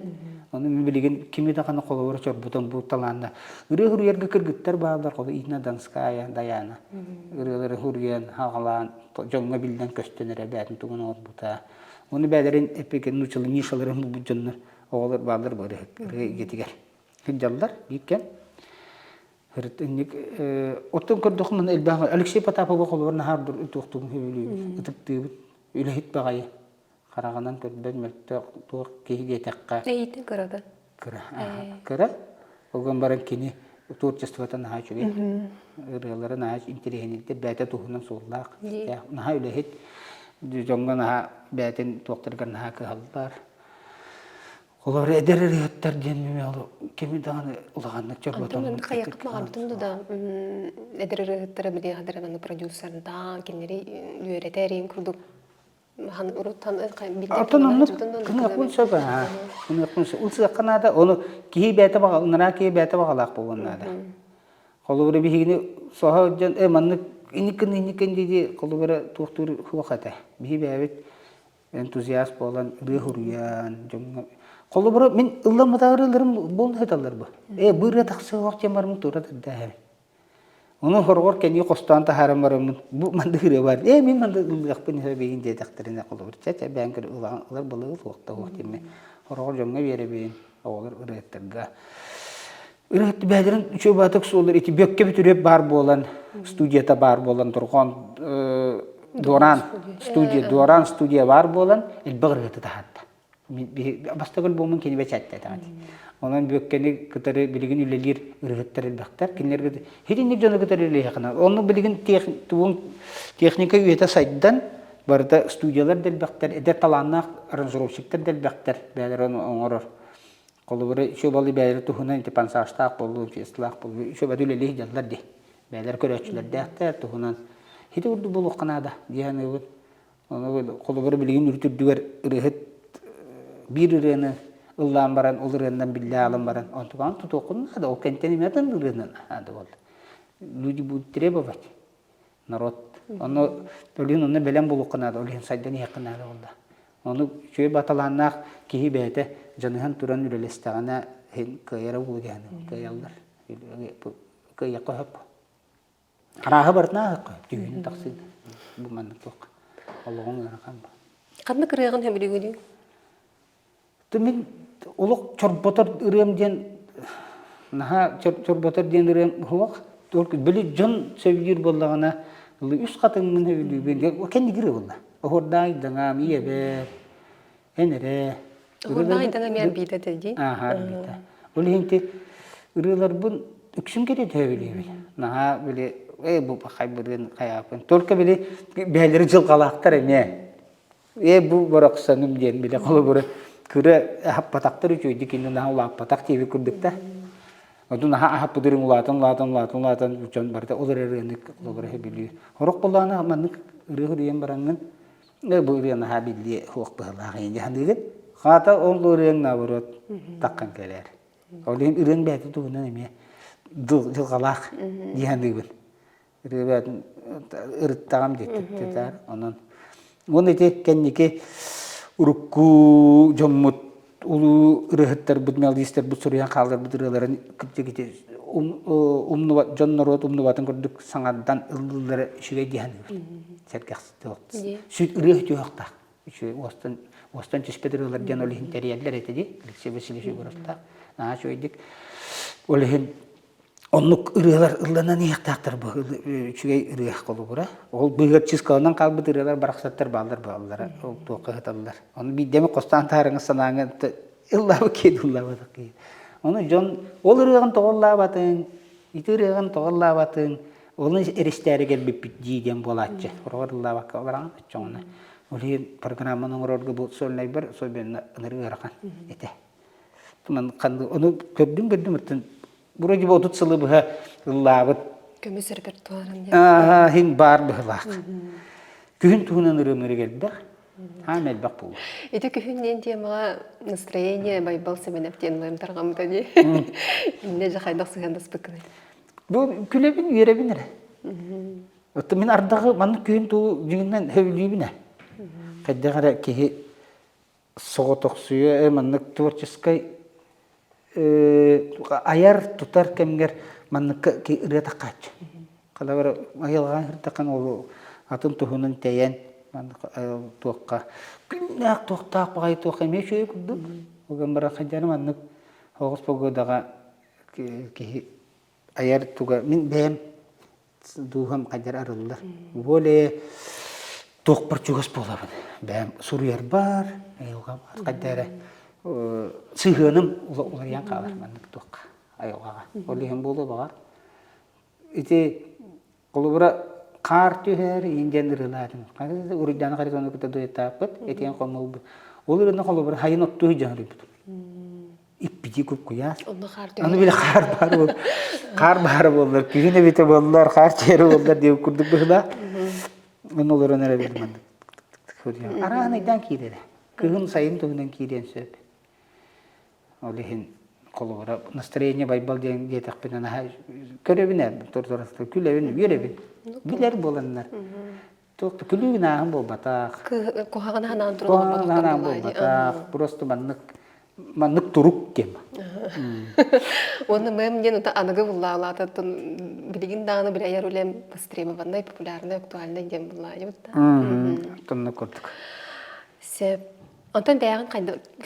ону мин билигин кими даҕаны холобура чорбутан бу талаанна ырыа суруйарга кыргыттар бааллар холу Инна Донская Даяна ырыалары суруйан хаҕалаан дьоҥҥо биллэн көстөн эрэ бээтин тугун оҥорбута Ону бээлэрин эппикин нууччалыы нишаларын булбут дьоннор оҕолор бааллар бу ырыа эйгэтигэр сылдьаллар биир кэм. Оттон көрдөххө маны элбэх Алексей Потапова холобур наһаа туохтугун сөбүлүүбүт, ытыктыыбыт, үлэһит баҕайы хараҕынан көрбөт мөлтөх туох киһи диэтэххэ Эйитин кырата. Кыра. Кыра. Ол баран кини творчествота наһаа үчүгэй. Ырыалара наһаа интэриэһинэйдэр, бэйэтэ туһунан суоллаах, наһаа үлэһит. Дьоҥҥо наһаа бэйэтин туохтарыгар наһаа кыһаллар. Олор эдэр ырыаһыттар диэн кими даҕаны улаханнык чорботон Антон хайыаххыт баҕарбытын да эдэр ырыаһыттара билиэхтэрэ манна продюсердаан кинилэри үөрэтэр иин курдук Оттон оннук гыныахпын сөп аа. Гыныахпын сөп. Ылсыахха наада. Ону киһи бэйэтэ баҕа ыныраа киһи бэйэтэ баҕалаах буолуон наада. Холобура биһигини соһо дьон э маннык инникин инникин дии холобура туохтуур суох этэ. Биһи бэйэбит энтузиаст буолан ырыа суруйан дьоҥҥо холобура мин ылламматах ырыаларым буолан сыталлар бу. Э бу ырыа тахсыах диэн бараммын тура тардааһын. Ону хороҕор кэнии хостоон таһааран бараммын бу маннык ырыа баар ээ мин маннык ыллыахпын сөбүйүн диэтэхтэринэ холобур чэ чэ бэйэҥ көр ылар былыгы суохта суох диэммин хороҕор дьоҥҥо биэрэбин оҕолор ырыаттарга ырыат бэйэлэрин үчүгэй баатык суоллар ити Бүөккэ Бүтүрүөп баар буолан студията баар буолан Дорҕоон Дуораан студия Дуораан студия баар буолан элбэх ырыаты таһаарда Бастакы альбомун кини бэчээттэтэҕэ дии. Онон Бүөккэни кытары билигин үлэлиир ырыаһыттар элбэхтэр. Кинилэргэ итинник дьону кытары үлэлиэххэ Онно билигин техника үйэтэ сайдан, барыта студиялар да элбэхтэр, эдэр талааннаах аранжировщиктар да элбэхтэр, бэйэлэрэ оҥорор. Холобура, үчүгэй бэйэлэрэ туһунан ити пансажтаах буоллун, фесталаах буоллун, үчүгэй үлэлии сылдьаллар дии. Бэйэлэрэ көрөөччүлэрдээхтэр туһунан. Ити курдук буолуохха наада дии саныыбын. Ону холобура билигин үрүт үрдүгэр ырыаһыт биир ырыаны ыллаан баран, ол ырыаннан биллэ аалан баран, онтукаҕын тутуоххун наада, ол кэнтэн эмиэ атын ырыанан наада буолла. Люди будут требовать народ. Ону ол онно бэлэм буолуохха наада, ол иһин сайдан иһиэххэ наада буолла. Ону үчүгэй баталааннаах киһи бэйэтэ дьаныһан туран үлэлэстэҕинэ иһин кыайара буолуо диэн кыайаллар. Кыайыахха сөп. Арааһы барытын ааһыахха, түһүүнү тахсыыны. Бу маннык туох олоҕуҥ ыарахан ба. Ханнык ырыаҕын сөбүлүүгүнүй? Мин олох чорботор ырыам диэн наһаа чорботор диэн ырыам суох. Только били дьон сөбүлүүр буоллаҕына үс хатыҥмын сөбүлүүбүн. Кэнники ырыа буолла. Оһуордаай даҥаам ийэбэр Эн эрэ. Оһуордаах даҥа эмиэ арбита этэ дии. Ааха арбита. Ол иһин ти ырыаларбын үксүн кэриэтэ сөбүлүүбүн. Наһаа били ээ бу хайбырыын хайаапын. Только били бэйэлэри дьылҕалаахтар эмиэ. Ээ бу барахсаным диэн били холобура кыра аһаппатахтар үчүгэйдик кини наһаа улааппатах диэбит курдук да. Ону наһаа аһаппытырын улаатан улаатан улаатан улаатан дьон барыта ол эрэ ырыаны холобура сөбүлүүр. Сорох буоллаҕына маннык ырыа суруйан бараҥҥын Бу ырыа наһаа биллиэ суох быһыылаах ийэ саныыгын. Хаата ол ырыаҥ наоборот таххан кэлэр. Ол иһин ырыаҥ бэйэтин туһунан эмиэ дьылҕалаах дии саныыбын. Ырыа бэйэтин ырыттаҕым диэттэр. Онон уонна ити кэнники урукку дьоммут улуу ырыаһыттарбыт, мелодистарбыт суруйан хаалларбыт ырыаларын кырдьык ити умнубат дьон норуот умнубатын курдук саҥардан ыллыыллара үчүгэй дии саныыбын. Сэргэх Сүт ырыа үтүөхтаах. Үчүгэй уостан уостан түспэт ырыалар диэн ол иһин тэрийэллэр этэ дии. Алексей Васильевич Егоровтаах. Наһаа үчүгэйдик. Ол иһин оннук ырыалар ылланан иһиэхтээхтэр бу үчүгэй ырыа холобура. Ол быыһыгар чыскаланан хаалбыт ырыалар барахсаттар бааллар бааллара. Ол туохха ыһыталлар. Ону биирдэми хостоон таһаарыҥа санааҥа ыллаабыт киһи ыллаабатах киһи. Ону дьон ол ырыаҕын тоҕо ыллаабатыҥ, ити ырыаҕын тоҕо ыллаабатыҥ, Ону эристээри кэлбиппит дии диэн буолааччы. Хороҕор ыллаабакка олораҕын оччоҕуна. Ол иһин программаны оҥорорго бу сольнайбар особенно ынырык ыарахан этэ. Ону көрдүм көрдүм оттон вроде бы 30 сылы быһа ыллаабыт. Көмүс репертуарын диэн. Иһин баар быһылаах. Күһүн туһунан ырыам элбэх. Хаам элбэх буолуо. Ити күһүн диэн темаҕа настроение Байбал Сэмэнэп диэн ылыам тарҕаммыта дии. Иннэ дьэ хайдах сыһыаннаспыккыный? Бу күлэбин, үөрэбин эрэ. Оттон мин ардаҕы маннык күһүн туу дьиҥинэн сөбүлүүбүн ээ. Хайдах эрэ киһи соҕотохсуйа маннык творческай айар тутар кэмҥэр манныкка ырыа таххааччы. Холобур айылҕаҕа сырдаххына ол атын туһунан тэйэн маннык туохха күннээх туохтаах баҕайы туохха эмиэ үчүгэй курдук. Ол гынан баран хайдах маннык оҕус погодаҕа киһи айар туга мин бэйэм дууһам хайдар арыллар. Более туохпар чугас буолабын. Бэйэм суруйарбар, айылҕам хайда эрэ сыһыаным уларыйан хаалар маннык туохха айылҕаҕа. Ол иһин буолуо баҕар. Ити холобура. Хаар түһэр, иин диэн ырыалаатым. Уруйдаана Харитоновна кытта дуэттааппыт, этиэн хомулбут. Ол ырыаны холобур хайын оттуу сылдьан суруйбутум. Иппити куп-куйаас. Онно хаар түһэр. Аны били хаар баар буол. Хаар баара буоллар, күһүн эбитэ буоллар, хаар түһэрэ буоллар диэн курдук быһыылаах. Онно олорон эрэ били маннык Араан ыйдаан киирэрэ. Кыһын сайын туһунан киириэн сөп. Ол иһин холобура настроение Байбал диэн диэтэхпинэ наһаа көрөбүн ээ күлэбин, үөрэбин. Билэр буоланнар. Туох да күлүүгүн ааһын буолбатах. Куһаҕан ханаан туран Куһаҕан ханаан буолбатах. Просто маннык маннык турук диэн. Уонна мэм диэн ута аныгы буллаалаататтан билигин даҕаны били айар үлэм востребованный, популярный, актуальный диэн буллаайыбыт да. Тонна курдук. Сөп. Онтон бэйэҕин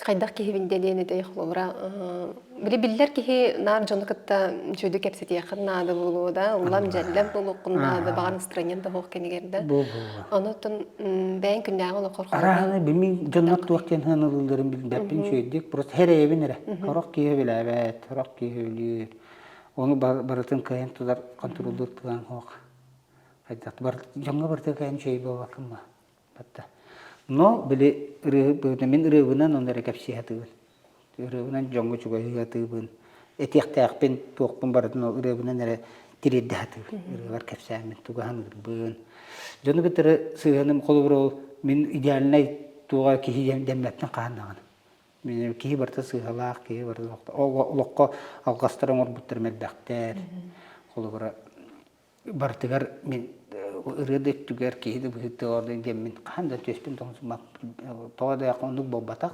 хайдах киһибин диэн этэй холобура били биллэр киһи наар дьону кытта үчүгэйдик кэпсэтиэххин наада буолуо да ыллам дьэллэм буолуоххун наада баҕар настроениеҥ да суох кэмигэр да онон бэйэҥ күннээҕи олоххор Арааһына билмин дьоннор туох диэн сыаналыылларын билбэппин үчүгэйдик просто хэрэйэбин эрэ сорох киһи билээбэт сорох киһи өлүүр ону барытын кыайан тутар контроллуур кыаҕыҥ суох хайдах дьоҥҥо барыта кыайан үчүгэй буолбаккын ба Батта. Но били ырыаһыт мин ырыабынан онно эрэ кэпсии сатыыбын. Ырыабынан дьоҥҥо чугаһыы сатыыбын. Этиэхтээхпин, туохпун барытын ол ырыабынан эрэ тириэрдэ сатыыбын. Ырыалар кэпсээммин, тугу саныырбын. Дьону кытары сыһыаным холобур ол мин идеальнай туоҕа киһи дэммэппин хаһан даҕаны. Мин киһи барыта сыыһалаах, киһи барыта олоххо алҕастар оҥорбуттарым элбэхтэр. Холобура барытыгар мин ырыа да өттүгэр киһи да быһыытыгар диэммин хаһан да түөспүн тоҕо да оннук буолбатах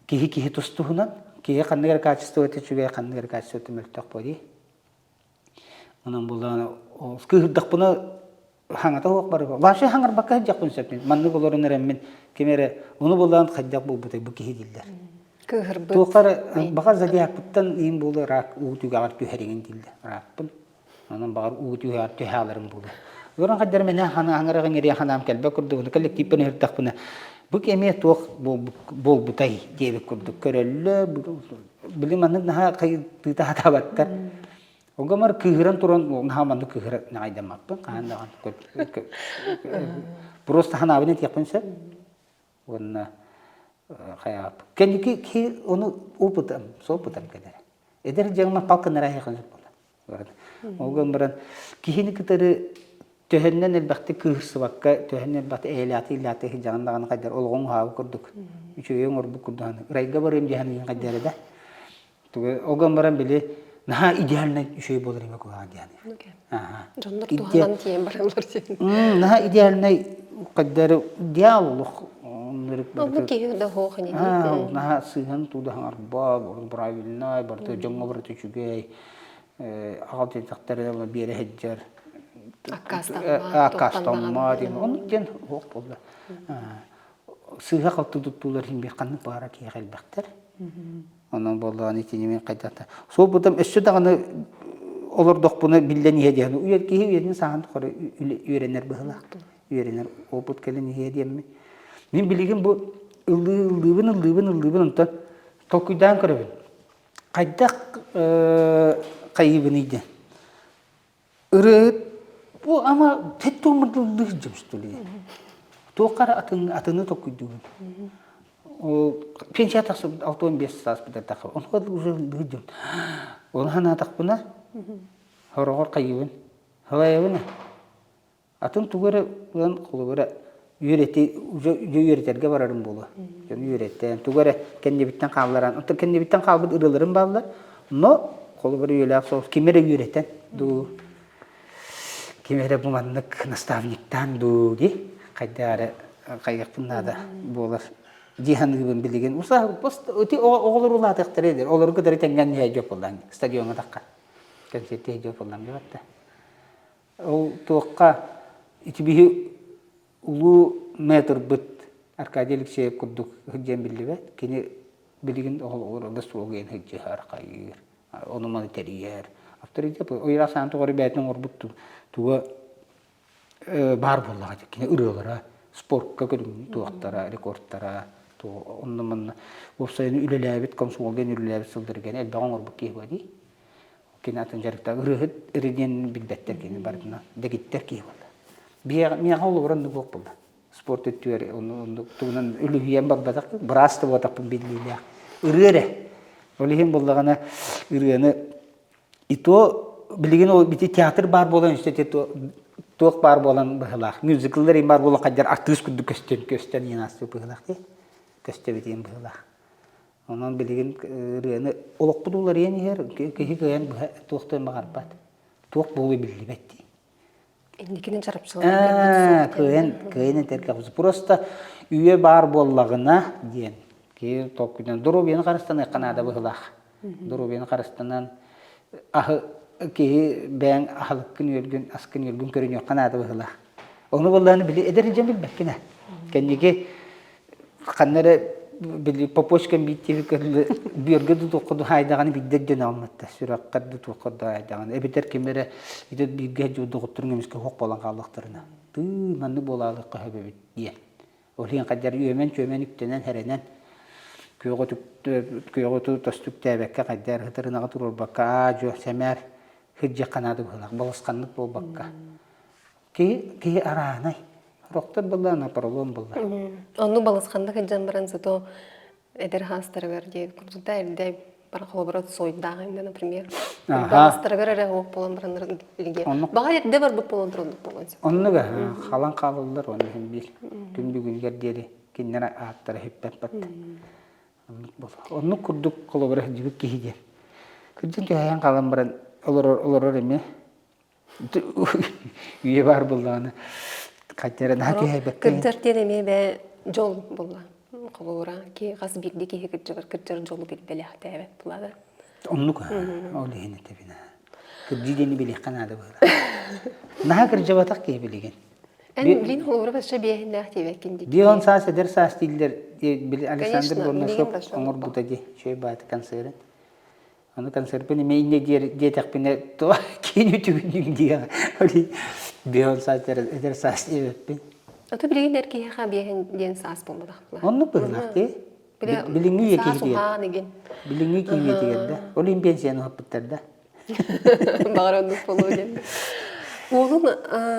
киһи киһи тус-туһунан киһи ханнык эрэ качествота үчүгэй ханнык эрэ качествота мөлтөх буолуо онон буллаҕына кыыһырдахпына хаҥата суох барыга вообще хаҥарбакка сылдьахпын сөп маннык олорон эрэммин ким эрэ ону булаан хайдах буолбутай бу киһи дииллэр кыыһырбыт туохха эрэ баҕар зодиакпыттан иин буолуо рак уу түгэҕэр түһэриҥин дииллэр ракпын Онон баҕар уу түһэр түһэаларым буолуо. Олорон хайдар мэнэ ханааңыраҕын ириэ ханаам кэлбэт курдук коллективпын ыһырдахпына бу эмиэ туох буолбутай диэбит курдук көрөллөр били маннык наһаа тыыта сатаабаттар Огомор кыыһыран туран наһаа маннык кыыһыра наҕайдаммаппын хаһан даҕаны просто ханаабын этиэхпин сөп уонна хайаап кэнники киһи ону опытым опытым кэлэр эдэр дьаҥма палканара сөп буолла ол гынан баран киһини кытары төһөннөн элбэхтик кыыһырсыбакка төһөннөн элбэхтик эйэлээтик иллээтик сылдьаҕын даҕаны хайдар олоҕуҥ уһаабыт курдук үчүгэйи оҥорбут курдук ырайга барыам диэн хайдар да Тугу ол гынан баран били наһаа идеальнай үчүгэй буолар имэ куһаҕан диэн. Дьоннор туһанан тиийэн бараллар диэн. Наһаа идеальнай каддары идеал олох Бу киһи да хоох ини. Наһаа сыыһан тууда хаҥарба, правильнай, барыта дьоҥҥо барыта үчүгэй. Аҕал диэтэхтэрэ биэрэ сылдьар. Аккаастаммат. Аккаастаммат. Оннук диэн суох буолла. Сыыһа-халты туттуулар иһин ханнык баара киһиэхэ элбэхтэр. Онон буоллаҕына итини мин хайдах да суолбутум өссө даҕаны олордохпуна биллэн иһэ диэн үйэ киһи үйэтин сааһын тухары үөрэнэр быһыылаах үөрэнэр опыт кэлэн иһиэ диэммин мин билигин бу ыллыы ыллыыбын ыллыыбын ыллыыбын онтон толкуйдаан көрөбүн хайдах хайыыбыный диэн Ырыаһыт бу ама тэттуомурдуллуу сылдьабыт ли. Туохха эрэ атын атыны толкуйдуубун. Ол пенсия тахсыбыт 65 сааспытыгар тахсыбыт. Онуга уже сылдьабын. Ону санаатахпына сороҕор хайыыбын. Халайабын Атын тугу эрэ ылан холобура үөрэти уже үөрэтэргэ барарым буолуо. Дьону үөрэтэн, тугу эрэ кэннибиттэн хаалларан, оттон кэннибиттэн хаалбыт ырыаларым бааллар, но холобура үйэлээх соҕус ким эрэ үөрэтэн дуу, ким эрэ бу маннык наставниктаан дуу дии, хайдах эрэ хайыахпын наада буолар дии саныыбын билигин. Ити оҕолор улаатыахтара дии, олору кытары тэҥҥэ анньыһа буоллаҥ стадиоҥҥа тахха. Концертиэ буоллаҥ диэбэттэ. Ол туохха ити биһи улуу мэтрбыт Аркадий Алексеев курдук сылдьан биллибэт. Кини билигин оҕолорго суолуйан сылдьыһар, хайыыр, ону-маны тэрийэр. Авторитет ыйраах саан тоҕо бэйэтин оҥорбут туга баар буоллаҕа дии. Кини ырыалара, спортка көрүҥ туохтара, рекордтара, онно-манна уопсайынан үлэлээбит, комсомолга үлэлээбит сылларыгар элбэҕи оҥорбут киһи буолар дии. Кини атын дьарыктаах ырыаһыт эрэ диэн билбэттэр кини барытына дэгиттэр киһи буолла. Миэхэ олоҕуран да буох буолла. Спорт өттүгэр оннук тугунан үлүһүйэн барбатах, быраас да буолбатахпын биллиилээх. Ырыа эрэ. Ол иһин буоллаҕына ырыаны и то билигин ол бити театр баар буолан өссө туох баар буолан быһылаах. Мюзикллар им баар буолан хадьар артыыс курдук көстөн көстөн иэн аастыы быһылаах дии. Көстөбүт иэн быһылаах. Онон билигин ырыаны олохпут уларыйан иһэр, киһи кыайан быһа туохтан баҕарбат. Туох буолуо биллибэт дии. Инникини чарапчыланан Кыайан, кыайан этэргэ Просто үйэ баар буоллаҕына диэн киһи толкуйдан доруобуйаны харыстаныахха наада быһылаах. Доруобуйаны харыстанан аһы киһи бэйэҥ аһылыккын үөлгүн, аскын үөлгүн көрүнүөххэ наада быһылаах. Ону буоллаҕына били эдэр дьон билбэккин ээ. Кэнники ханна эрэ били попочкам бииттиэби көрүллэ бүөргэ дутуохха дуһаайдаҕына биирдэ дьон алматта сүрэххэр дутуохха дуһаайдаҕына эбэтэр ким эрэ ити бииргэ доҕотторуҥ эмискэ суох буолан хааллахтарына тыы маннык буолаалыахха сөп эбит диэн ол иһин хайдар үөмэн-чүөмэн үктэнэн хэрэнэн күөҕү тостүктээбэккэ хайдар ытырынаҕа туруорбакка аа-дьуо сэмээр сылдьыахха наада быһыылаах балысханнык буолбакка Киһи, киһи араанай. Сорохтор буолла, напролом буолла. Онну балысханнык сылдьан баран зато эдэр хаастарыгар диэн курдук да эрдэ бар холобура сойдаах инде, например. Хаастарыгар эрэ уох буолан бараннар илге. Баҕа эрдэ барбыт буолан турандык буолан сөп. Оннуга халан хаалаллар оны иһин биир. Күн бүгүнүгэр диэри кинилэр ааттара сүппэт батта. Оннук буолар. Оннук курдук холобура сылдьыбыт киһи диэн. Кырдьан түһэйэн хаалан баран олорор олорор эмиэ Үйэ баар буоллаҕына хаттара наһаа түһээбэккэ Кырдьар диэн эмиэ бээ дьол буолла. Холобура, ки хас биирдии киһи кырдьыгар кырдьар дьолу билбэлээхтээбэт буолла да. Оннук ол иһин этэбин. Кырдьыы диэни билиэххэ наада быһыылаах. Наһаа кырдьыбатах киһи билигин. Эн билин холобура бачча биэһиннээх диэбэккин дии. Дион саас эдэр саас дииллэр били Александр Бурнашов оҥорбута дии үчүгэй бааты концерын. Аны концерпын эмиэ инньэ диэтэхпинэ то киин үтүгүннүм диэҕэ. Биһон саас эдэр саас диэбэппин. Ото билигин эр киһиэхэ биэһин диэн саас буолбатах Оннук быһыылаах дии. Билиҥҥи үйэ киһитигэр. Билиҥҥи киһи үйэтигэр да. Ол иһин пенсияны уһаппыттар да. Баҕар оннук буолуо диэн. Уолун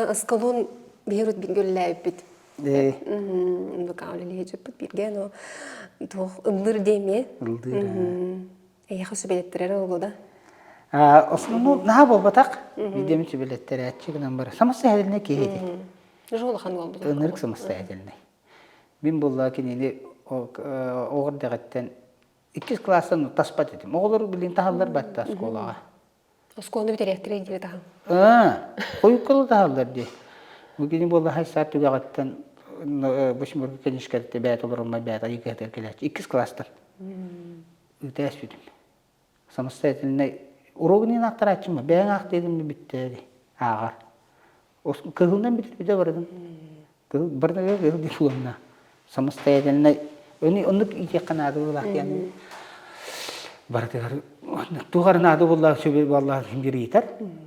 Аскалон биһи бииргэ үлэлээбиппит. Быка үлэлиһи бииргэ, но туох ыллыр диэмиэ. Ыллыр. Эйиэхэ сүбэлэттэрэр буолуо да? Основном наһаа буолбатах. Биирдэми сүбэлэттэрээччи гынан барар. Самостоятельный киһи ити. Уже улахан буолбут. Ынырык самостоятельный. Мин буолла кинини оҕо эрдэҕиттэн иккис класстан таспат этим. Оҕолор билин таһаллар батта оскуолаҕа. Оскуоланы бүтэриэхтэрэ диэри таһан. Хойуккалы таһаллар дии. Бу кини буолла хайсаар түгэҕиттэн восьмерка кэнишкэртэ бэйэт олороммай бэйэт айыгыһатыгар кэлээччи. Иккис класстан. Үтээс бүтүм. Самостоятельнай урогун аахтарааччым бэйэҥ аах диэтим бүттээри ааҕар. Кыһылынан бүтэрбитэ барытын. Кыһыл барытыгар кыһыл дипломна. Самостоятельнай оннук иитиэххэ наада буоллаах диэн барытыгар туох эрэ наада буоллаах сүбэ буоллаах биир ыйытар.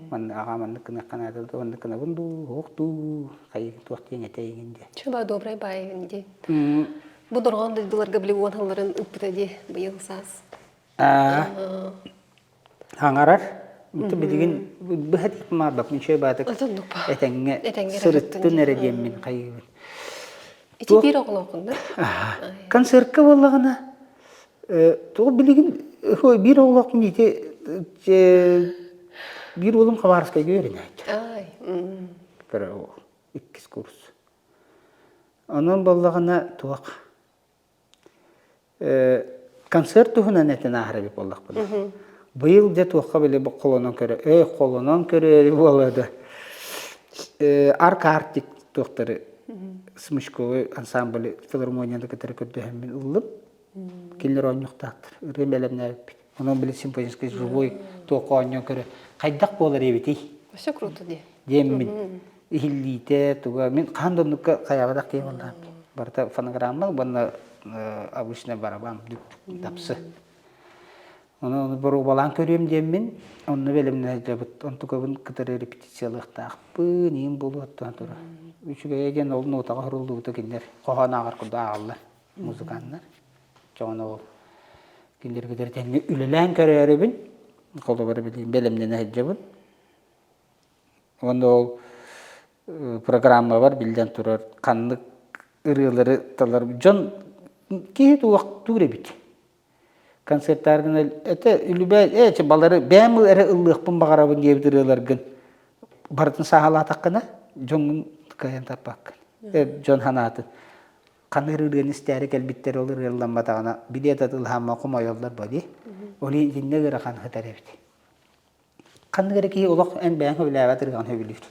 Манна аҕа маннык гыныахха наада маннык гынабын дуу, суох дуу, хайыгын туох диэн этэйигин диэн. Чуба добрай баайыгын дии. Бу дорҕоон дойдуларга били уон сылларын ыппыта дии быйыл саас. Хаҥарар. Билигин быһа тип ничего баатык этэҥҥэ сырыттын эрэ диэммин хайыыбын. Ити биир оҕолооххун да? Концертка буоллаҕына туох билигин биир оҕолоохпун ити биир уолум Хабаровскайга үөрэнээччи. Иккис курс. Онон буоллаҕына туох концерт туһунан этэн ааһар эбит буоллахпына. Быйыл дьэ туохха били холонон көрө, эй холонон көрөөрү буола да Арк Арктик туохтары смычковый ансамбль филармонияны кытары көрдөһөммүн ыллым. Кинилэр оонньуохтаахтар. Ырыа бэлэмнээбиппит. Онон били симфонический живой туохха оонньоон көрө хайдах буолар эбитий? Все круто дии. Диэммин иһиллиитэ туга мин хаһан да оннукка хайаабатах киһи буоллаҕым. Барыта фонограмма уонна обычный барабан тапсы. Ону боруобалаан көрүөм диэммин онно бэлэмнэһэллэбит онтукабын кытары репетициялыахтаахпын иин буолуоттан тура. Үчүгэйэ диэн ол нотаҕа суруллубута кинилэр хоһоон ааҕар курдук ааҕаллар музыканнар. Дьоҕун ол кинилэргэ кытары тэҥҥэ үлэлээн көрөөрүбүн холобура билигин бэлэмнэнэ сылдьабын. Уонна ол Программабар биллэн турар ханнык ырыалары талар дьон киһи туохтуур эбит. Концерттаргын это үлүбэ ээ балары бэйэм эрэ ыллыахпын баҕарабын диэбит ырыаларгын барытын сааһылаатаххына дьоҥҥун кыайан тарпаккын. Дьон санаатын ханна ырыаны истээри кэлбиттэр ол ырыалламматаҕына билиэт атыылаһамма хомойоллор бо дии. Ол итиннэ ыарахан сытар эбит. Ханнык эрэ киһи олох эн бэйэҥ сөбүлээбэт ырыаҕын сөбүлүүр.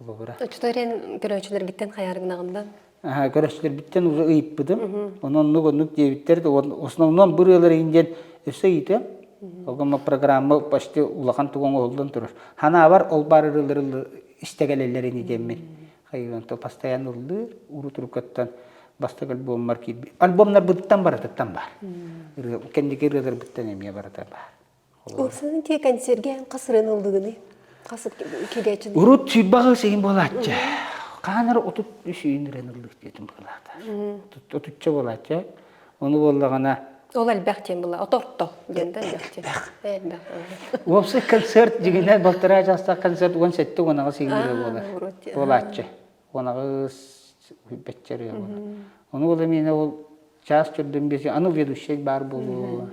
Холобура. Оччото эрэн көрөөччүлэргиттэн хайааргынаҕын да? Көрөөччүлэрбиттэн уже ыйыппытым. Ону оннук оннук диэбиттэр. Основном бу ырыалар иһин диэн өссө ыйытыам. Ол программа почти улахан тугу оҥоһуллан турар. Ханаабар ол баар ырыалары истэ кэлэллэр ини диэммин. Хайыган то постоянно ыллыыр, урут уруккаттан бастакы альбоммар киирбит. Альбомнарбыттан барытыттан баар. Ырыа, кэнники ырыаларбыттан эмиэ барыта баар. Уопсайынан тиэ кэнсиэргэ хас ырыаны ыллыгыный? Хас киирээччини? Урут сүүрбэҕэ сиһин буолааччы. Хаан эрэ 33 үйүн ырыаны ыллык диэтим быһыылаата. Отучча буолааччы. Ону буоллаҕына Ол элбэх диэн була. Оторто диэн да элбэх диэн. Элбэх. Уопсай концерт дьигинэ балтараа чаастаах концерт 17-18 иһин ырыа буолар. Буолааччы. 18 бэччэ ырыа буолар. Ону буола миэнэ ол чаас төрдүн биэс аны ведущай баар буолуо.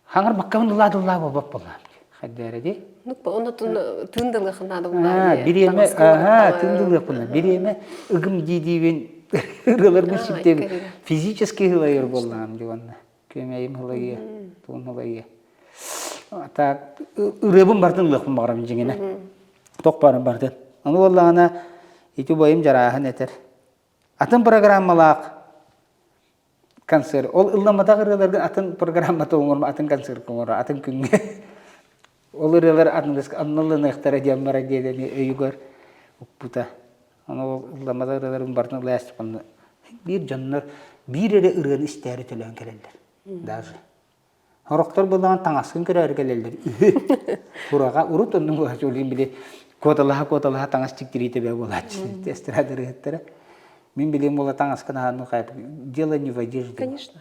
Хаҥарбаккабын ылаа да ылаа буолбат буоллаам хайдара дии. Ну, онно тыын дылыахын наада буоллаа. Бириэмэ, аха, тыын дылыахпын. Бириэмэ ыгым дии-диибин ырыаларбын сиптиэбин. Физически ылайыр буоллаам дии уонна. Күөмэйим ылайыа, туун ылайыа. Так, ырыабын бартын ылыахпын баҕарабын дьиҥинэ. Тох барын бартын. Ону буоллаҕына ити убайым дьарааһын этэр. Атын программалаах концерт. Ол ылламматах ырыаларгын атын программата оҥормо, атын концерт оҥоро, атын күҥҥэ. Ол ырыалар анналыныахтара диэн бара диэдэни өйүгэр укпута. Ону ол ылламматах ырыаларым барытын ылаастык биир дьоннор биир эрэ ырыаны истээри төлөөн кэлэллэр. Даже. Сорохтор былаан таҥаскын көрөөрү кэлэллэр үһү. Кураҕа урут оннук буолааччы, ол иһин били куоталаһа-куоталаһа таҥас чиктириитэ бээ буолааччы эстрада ырыаһыттара. Мин билиэм буола таҥаскын аһаан хайа дело не в одежде. Конечно.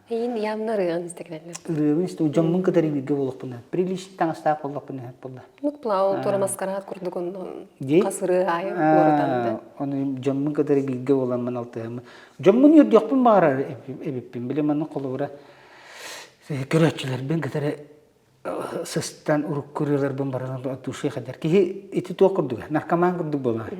Эйин явно ырыаҕын истэ кэлэллэр. Ырыабын истэ дьоммун кытары бииргэ буолуохпун приличный таҥастаах буоллахпын сөп буолла. Ну, плау тура маскарад курдук онно хас ырыа аайы уларытан Ону дьоммун кытары бииргэ буоламмын алтыһаммын. Дьоммун үөрдүөхпүн баҕарар эбиппин. Били маннык холобура көрөөччүлэрбин кытары сыстан урукку ырыаларбын баран от души хадар. Киһи ити туох курдуга? Наркоман курдук буолар.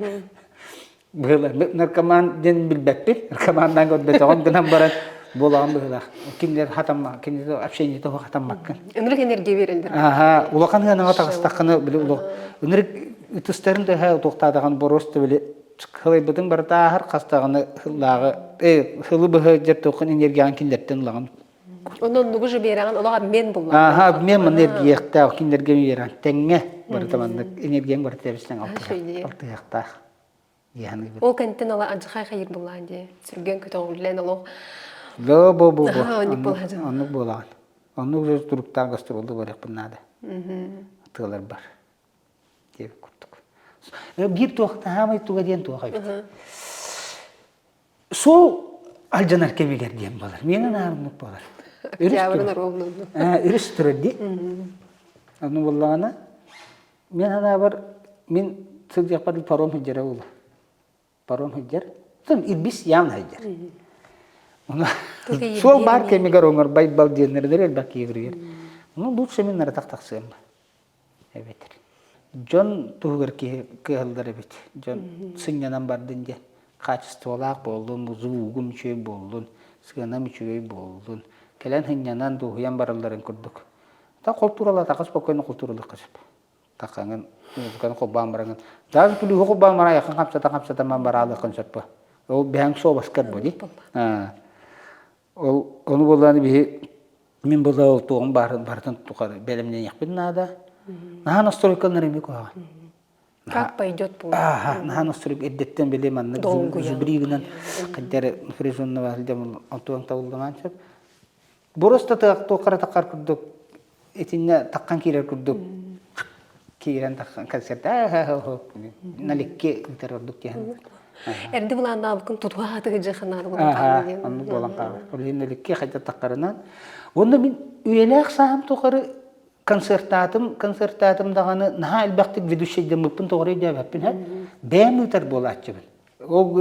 Быһыылар. Наркоман диэн билбэппин. Наркоманнаан көрбөтөҕүм гынан баран буолаҕын быһыылаах. Кинилэр хатамма, кинилэр общение того хатаммаккын. Ынырык энергия берелдер. Аха, улахан ыанаҕа таҕыстаххына били улах ынырык ытыстарын да туохтаадаҕын боруоста били Кылайбытыҥ барыта ааһар, хас даҕаны сыллааҕы, сылы быһа дьэр туоххун энергияҕын кинилэртэн ылаҕын. Онно оннугу же биэрэҕин, олох обмен буллаҕын. Ааха, обмен манна эргийиэхтээх, кинилэргэ биэрэҕин. Тэҥҥэ барыта маннык энергияҥ барыта тэбистэн алтыһыахтаах дии саныыбын. Ол кэнниттэн ала адьахай хайыр буллаан дии. Сүргэн көтөҕүллэн олох. Бо бо бо бо. Оннук буолаҕын. Оннук же туруктаах гастролду барыахпын наада. Тыаларбар. диэбит курдук. Биир туох таһаамай туга диэн туох эбит. Суол алдьанар кэмигэр диэн буолар. Миэнэ наарыннык буолар. Өрүс турар дии. Ону буоллаҕына мин санаабар мин сылдьыахпар паром сылдьара буолуо. Паром сылдьар. Ирбис явно сылдьар. Суол баар кэмигэр оҥорбай бал диэннэрдэр элбэх киһи Ну лучше мин наратах тахсыам эбэтэр дьон туһугар киһи кыһаллар эбит дьон сынньанан бардын диэн хаачыстыбалаах буоллун звугум үчүгэй буоллун сыанам үчүгэй буоллун кэлэн сынньанан дуоһуйан баралларын курдук та култууралаатахха спокойно култууралыахха сөп таххаҥын музыканы холбоон бараҥын даже плюһу холбоон баран айаххын хамсата хамсатаман бараалыаххын сөп бу ол бэйэҥ суобаскар бу дии Ол ону буоллаҕына биһи мин буолла ол туоҕум баарын барытын тухары бэлэмнэниэхпин наада. Наһаа настройкаланар эмиэ куһаҕан. Как пойдет буолла. Ааха, наһаа настройка эрдэттэн били маннык зубригынан хайдары напряженного сылдьан онтуон табыллымаан сөп. Просто туоххара таххар курдук итиннэ таххан киирэр курдук киирэн таххан концерт наликки ыытар ордук диэн. Эрди былааннаабыккын тутуһа тыгыдьа ханаары буолан хаалла диэн. Оннук буолан хаалар. Ол иһин наликки хайда таххарынан. Уонна мин үйэлээх сааһым тухары. концертаатым, концертаатым даҕаны наһаа элбэхтик ведущайдаммыппын тоҕо эрэ өйдөөбөппүн һэ. Бэйэм ыытар буолааччыбын. Ол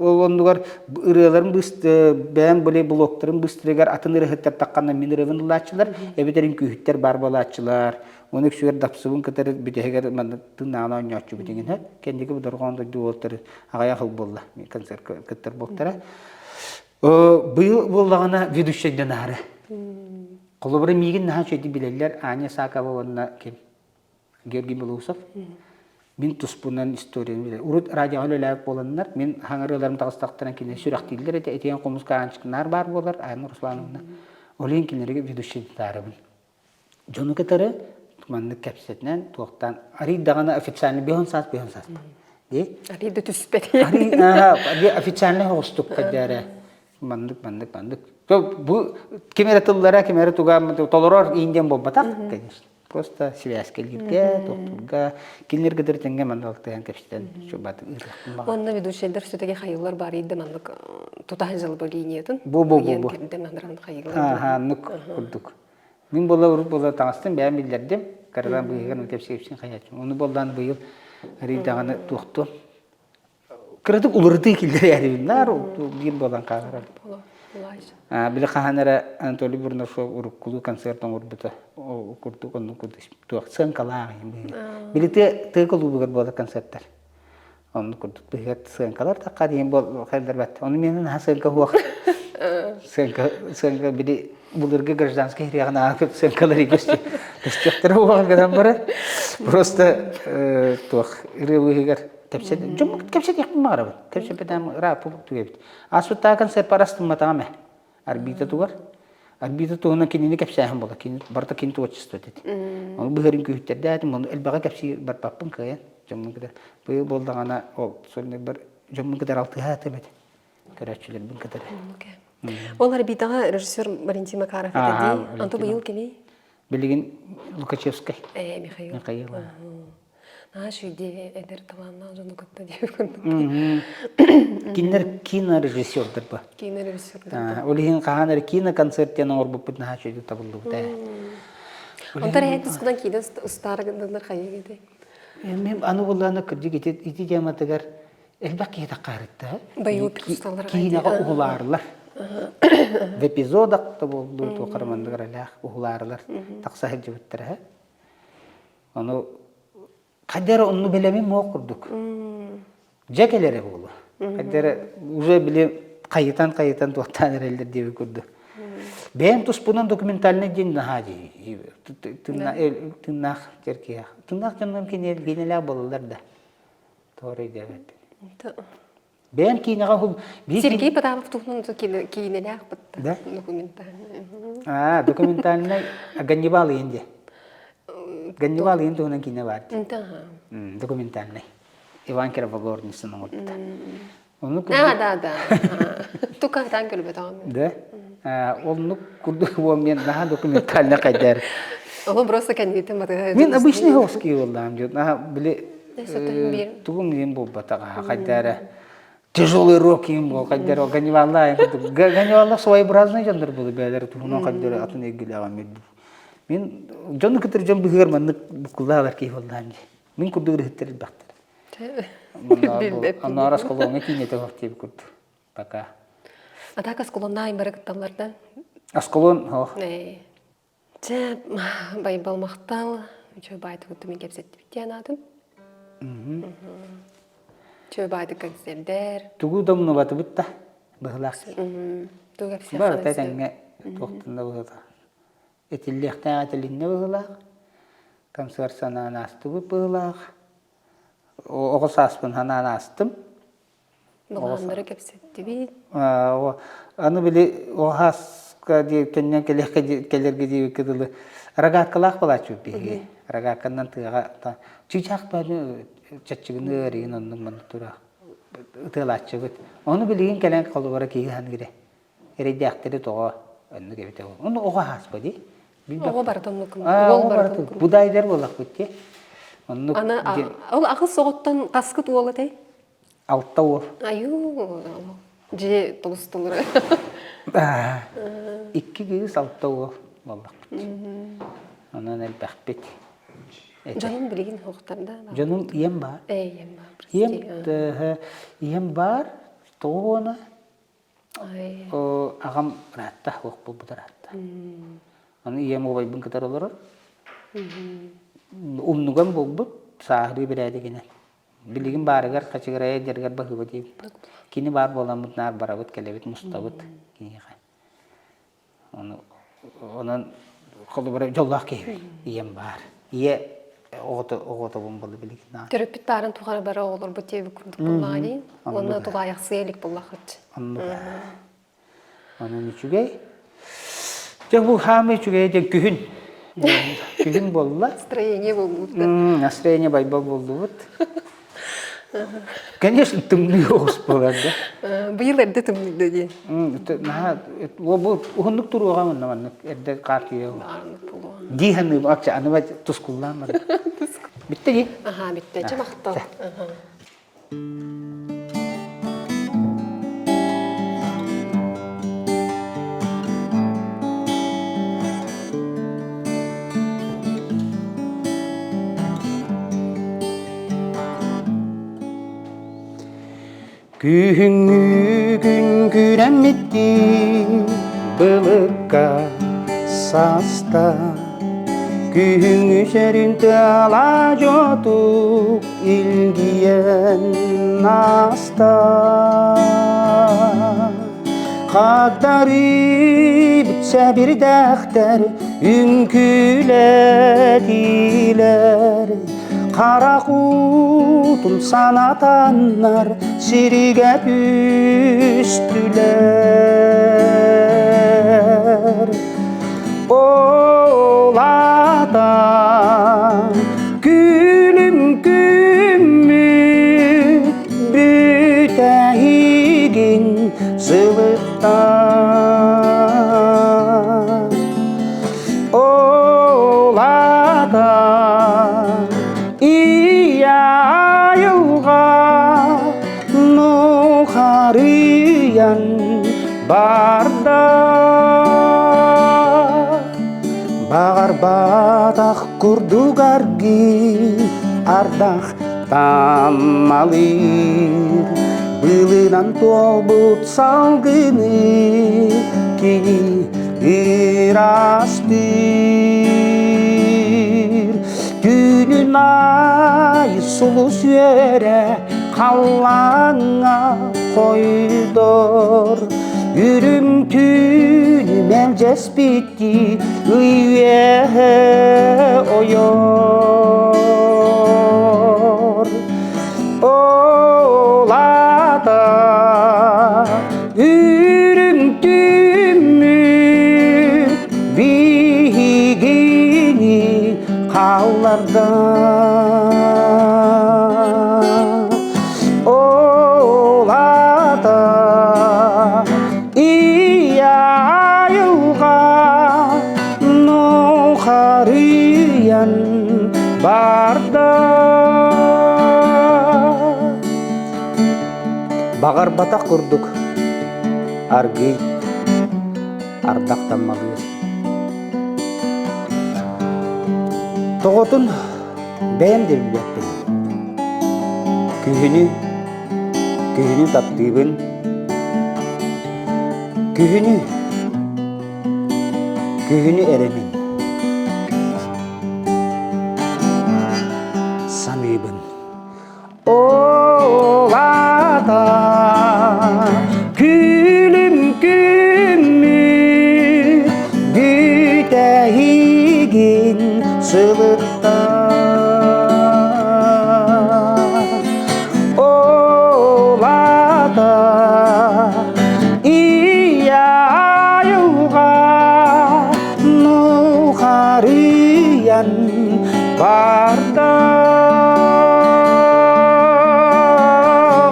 ол оннугар ырыаларым бэйэм били блоктарым быстарыгар атын ырыаһыттар тахханна мин ырыабын ылааччылар, эбэтэр үҥкүүһүттэр баар буолааччылар. Оны үксүгэр дапсыбын кытары бүтэһигэр манна тыынааҕын оонньооччубут иҥин һэ. Кэнники бу дорҕоон дойду уолтары аҕыйах ыл буолла концертка кыттар буолтара. Быйыл буоллаҕына ведущайдан аһары. Холобура миигин наһаа үчүгэйдик билэллэр Аня Сакова уонна ким Георгий Белоусов. Мин туспунан историяны билэр. Урут радиоҕа үлэлээбит буоланнар, мин хаҥырыыларым таҕыстахтарына кинилэр сүрэхтииллэр этэ, итиэн хомуска Аанчык наар баар буолар, Анна Руслановна. Ол иһин кинилэргэ ведущий таарабын. Дьону кытары маннык кэпсэтинэн, туохтаан, арый даҕаны официально биһон саас, биһон саас. Дии? Арый да түспэт. Арый, официально оҕустук каддара. Маннык, маннык, маннык. Бу ким эрэ тыллара, ким эрэ туга толорор иин диэн буолбатах, конечно. Просто связкэлииргэ, тохтуурга, кинилэр кытары тэҥҥэ манна алтыһан кэпсэтэн чубатын ыытыахпын баҕар. Уонна ведущайдар все-таки хайыллар бар иидэ маннык тутаһы жылба линиятын. Бу бу бу бу. Кирден аныран хайыллар. Аха, аннык курдук. Мин буолла урут буолла таҥастым бэйэм биллэрдим. Каралаан быыһыгар кэпсиэпсин хайааччым. Ону буоллаан быйыл арыйдаҕына туохтуом. Кыратык уларытыы киллэрээрибин наар биир буолан хаалар. Били хаһан эрэ Анатолий Бурнашов уруккулуу концерт оҥорбута ол курдук оннук курдук туох сыаҥкалаах били тыа тыа кулуубугар буолар концерттар оннук курдук быһыат сыаҥкалар тахха диэн буол хайдарбат ону миэнэ наһаа сыаҥка суох сыаҥка сыаҥка били былыргы гражданскай ириэҕин ааҕыт сыаҥкалар көстүөхтэрэ уоҕа гынан баран просто туох ырыа быыһыгар Кэпсэт, дьоммут кэпсэтиэхпин баҕарабын. Кэпсэппэтэм ырааппыт түгэбит. Ааспыттааҕы концерт астымматаҕым ээ. Орбита тугар. Орбита туһунан кинини кэпсээһин буолар. Кини барыта кини творчество этэ. Ону быһарын күүһүттэрдээтим, ону элбэҕи кэпсии барбаппын кыайан. Дьоммун кытары. Быйыл буоллаҕына ол сольнайбар дьоммун кытары алтыһаатым этэ. Көрөөччүлэрбин кытары. Ол орбитаҕа режиссер Валентин Макаров этэ дии. Анту быйыл кини? Билигин Лукачевскай. Э, Михаил. Михаил. Наһаа үчүгэй эдэр талааннаах дьону кытта диэбит курдук. Кинилэр кинорежиссердар ба. Кинорежиссердар. Ол иһин хаһан эрэ киноконцерт диэн оҥорбуппут наһаа үчүгэй табыллыбыта. Онтон эһэ тускунан киинэ устаары гыннар хайыы этэй? Мен аны буллаана кырдьык ити ити тематыгар элбэх киһи таххаарытта. Байыппыт усталлар. Киинэҕэ уһулаарылар. В эпизодах да буоллу туохара манныгар элээх уһулаарылар тахса сылдьыбыттара. Ону хайда эрэ онну бэлэмим муох курдук. Дьэ кэлэрэ буолуо. Хайда эрэ уже били хайытан-хайытан туохтаан эрэллэр диэбит курдук. Бэйэм туспунан документальный диэн наһаа дии. Тыыннаах киһиэх. Тыыннаах дьоннор кинилээх буолаллар да. Тоҕо өйдөөбөппүн. Бэйэм киинэҕэ уһул Сергей Потапов туһунан киинэлээх бытта. Да? Документальный. Аа, документальный Ганнибал иин диэ. Ганнибал иин туһунан киинэ баар. Документальный. Иван Кировогорницын оҥорбута. Оннук Да, да, да. Тукаатаан көрбөтөҕүм. Да? Оннук курдук буол мен наһаа документальный хайдар. Ону просто кэнниттэн батыһа Мин обычный хоски буоллаам дьон. Наһаа били тугум диэн буолбатаҕа хайдара тяжелый рок им буол хайдара Ганнибалла Ганнибалла своеобразный дьоннор буолу бээлэр туһунан хайдара атын эйгэлээҕим мин дьону кытары дьон быһыгар маннык буккуллаалар киһи буоллаан дии мин курдук ырыһыттар элбэхтэр Анаар осколоҥҥа киинэтэ суох диэбит курдук пока А так осколоннаах бары кытталлар да Осколон ох Чэ, Байбал махтал. Үчүгэй баайтык мин кэпсэттибит диэн аатын. Үчүгэй баайтык концердэр. Тугу да умнубатыбыт да быһылаах. Тугу кэпсиэххэ Барыта тэҥҥэ туохтан да быһыта. Этиллиэхтээх этилиннэ быһылаах. Концерт санаан аастыбыт быһылаах. Оҕо сааспын санаан аастым. Былааннары кэпсэттибит. Аны били оһааска төннөн кэлиэххэ кэлэргэ диэбиккэ дылы рогаткалаах буолааччыбыт биһиги. Рогатканан тыаҕа чыычаах бааны чаччыгыны ыарыйын оннук маннык тура ытыалааччыбыт. Ону билигин кэлэн холобура киһи ханыгыра. Эрэйдээхтэри тоҕо оннук эбитэ буолуо. Ону оҕо ааспа дии. Оҕо барыта оннук. Уол барыта оннук. Будайдар буоллахпыт дии. Оннук. Аны ол аҕыс оҕоттон хаскыт уол этэй? Алта уол. Айуу, дьиэ толус толору. Икки кыыс, алта уол буоллахпыт. Онон элбэхпит. Дьонум билигин суохтар да? Дьонум ийэм баар. Ээ, ийэм баар. Ийэм, ийэм баар, тоҕо Аҕам ыраатта, суох буолбут ыраатта. Аны ийэм убайбын кытары олорор. Умнуган буолбут, сааһырыы бэрээдэгинэн. Билигин баарыгар хачыгырайа дьарыгар баһыыба диэбит. Кини баар буоламмыт наар барабыт, кэлэбит, мустабыт киниэхэ. Ону онон холобура дьоллоох киһибин. Ийэм баар. Ийэ оҕото оҕотобун буолла билигин. Төрөппүт баарын тухары бары оҕолорбут диэбит курдук буоллаҕа дии. Уонна тулаайахсыйа илик буоллаххыт. Оннук. Онон үчүгэй. Дьэ бу хаамыы үчүгэйэ диэн күһүн. Күһүн буолла. Настроение буолбут. Настроение байбал буоллубут. Конечно, тымныы оҕус буолар да. Быйыл эрдэ тымныйда дии. Наһаа бу уһуннук туруоҕа манна маннык эрдэ хаар түһүө. Дии саныыбын акча аны тускуллаан барда. Бүттэ дии. Аха бүттэ. Чэ махтал. Күһүҥҥү күн күрэммиттии былыкка саста Күһүҥҥү сэрин тыала дьотук илгийэн ааста Хагдарыйбыт сэбирдэхтэр үҥкүүлэтилэр Харах уутун санатаннар сиригэ түстүлэр Ол ата күлүм күммүт бүтэһигин сылытта Ол ата ийэ айылҕа нухарыйан барда Баҕарбатах курдук аргыы ардах таммалыыр Былынан туолбут салгыны кини ыраастыыр Түүнүн аайы сулус үөрэ халлааҥҥа хойдор Үрүҥ түүнү мэлдьэспиттии ый үөһэ ойор Ол аата үрүҥ түүммүт биһигини хаалларда Ол аата ийэ айылҕа нухарыйан барда Баҕарбатах курдук аргыый ардах таммалыыр. Тоҕотун бэйэм да билбэппин. Күһүнү, күһүнү таптыыбын. Күһүнү, күһүнү эрэмин. Саныыбын. Ол аата күлүм күммүт бүтэһигин сылытта Ол аата ийэ айылҕа нухарыйан барда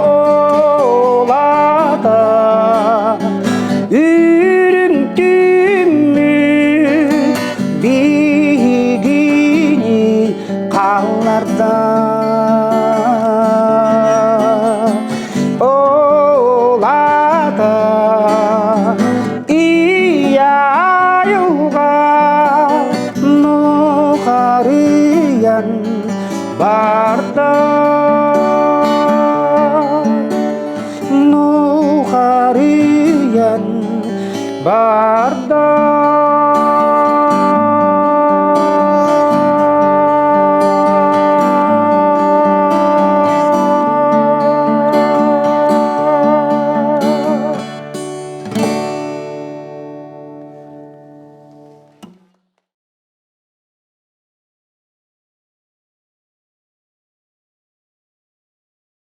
Ол аата үрүҥ түүммүт биһигини хаалларда Ол аата ийэ айылҕа. Бай!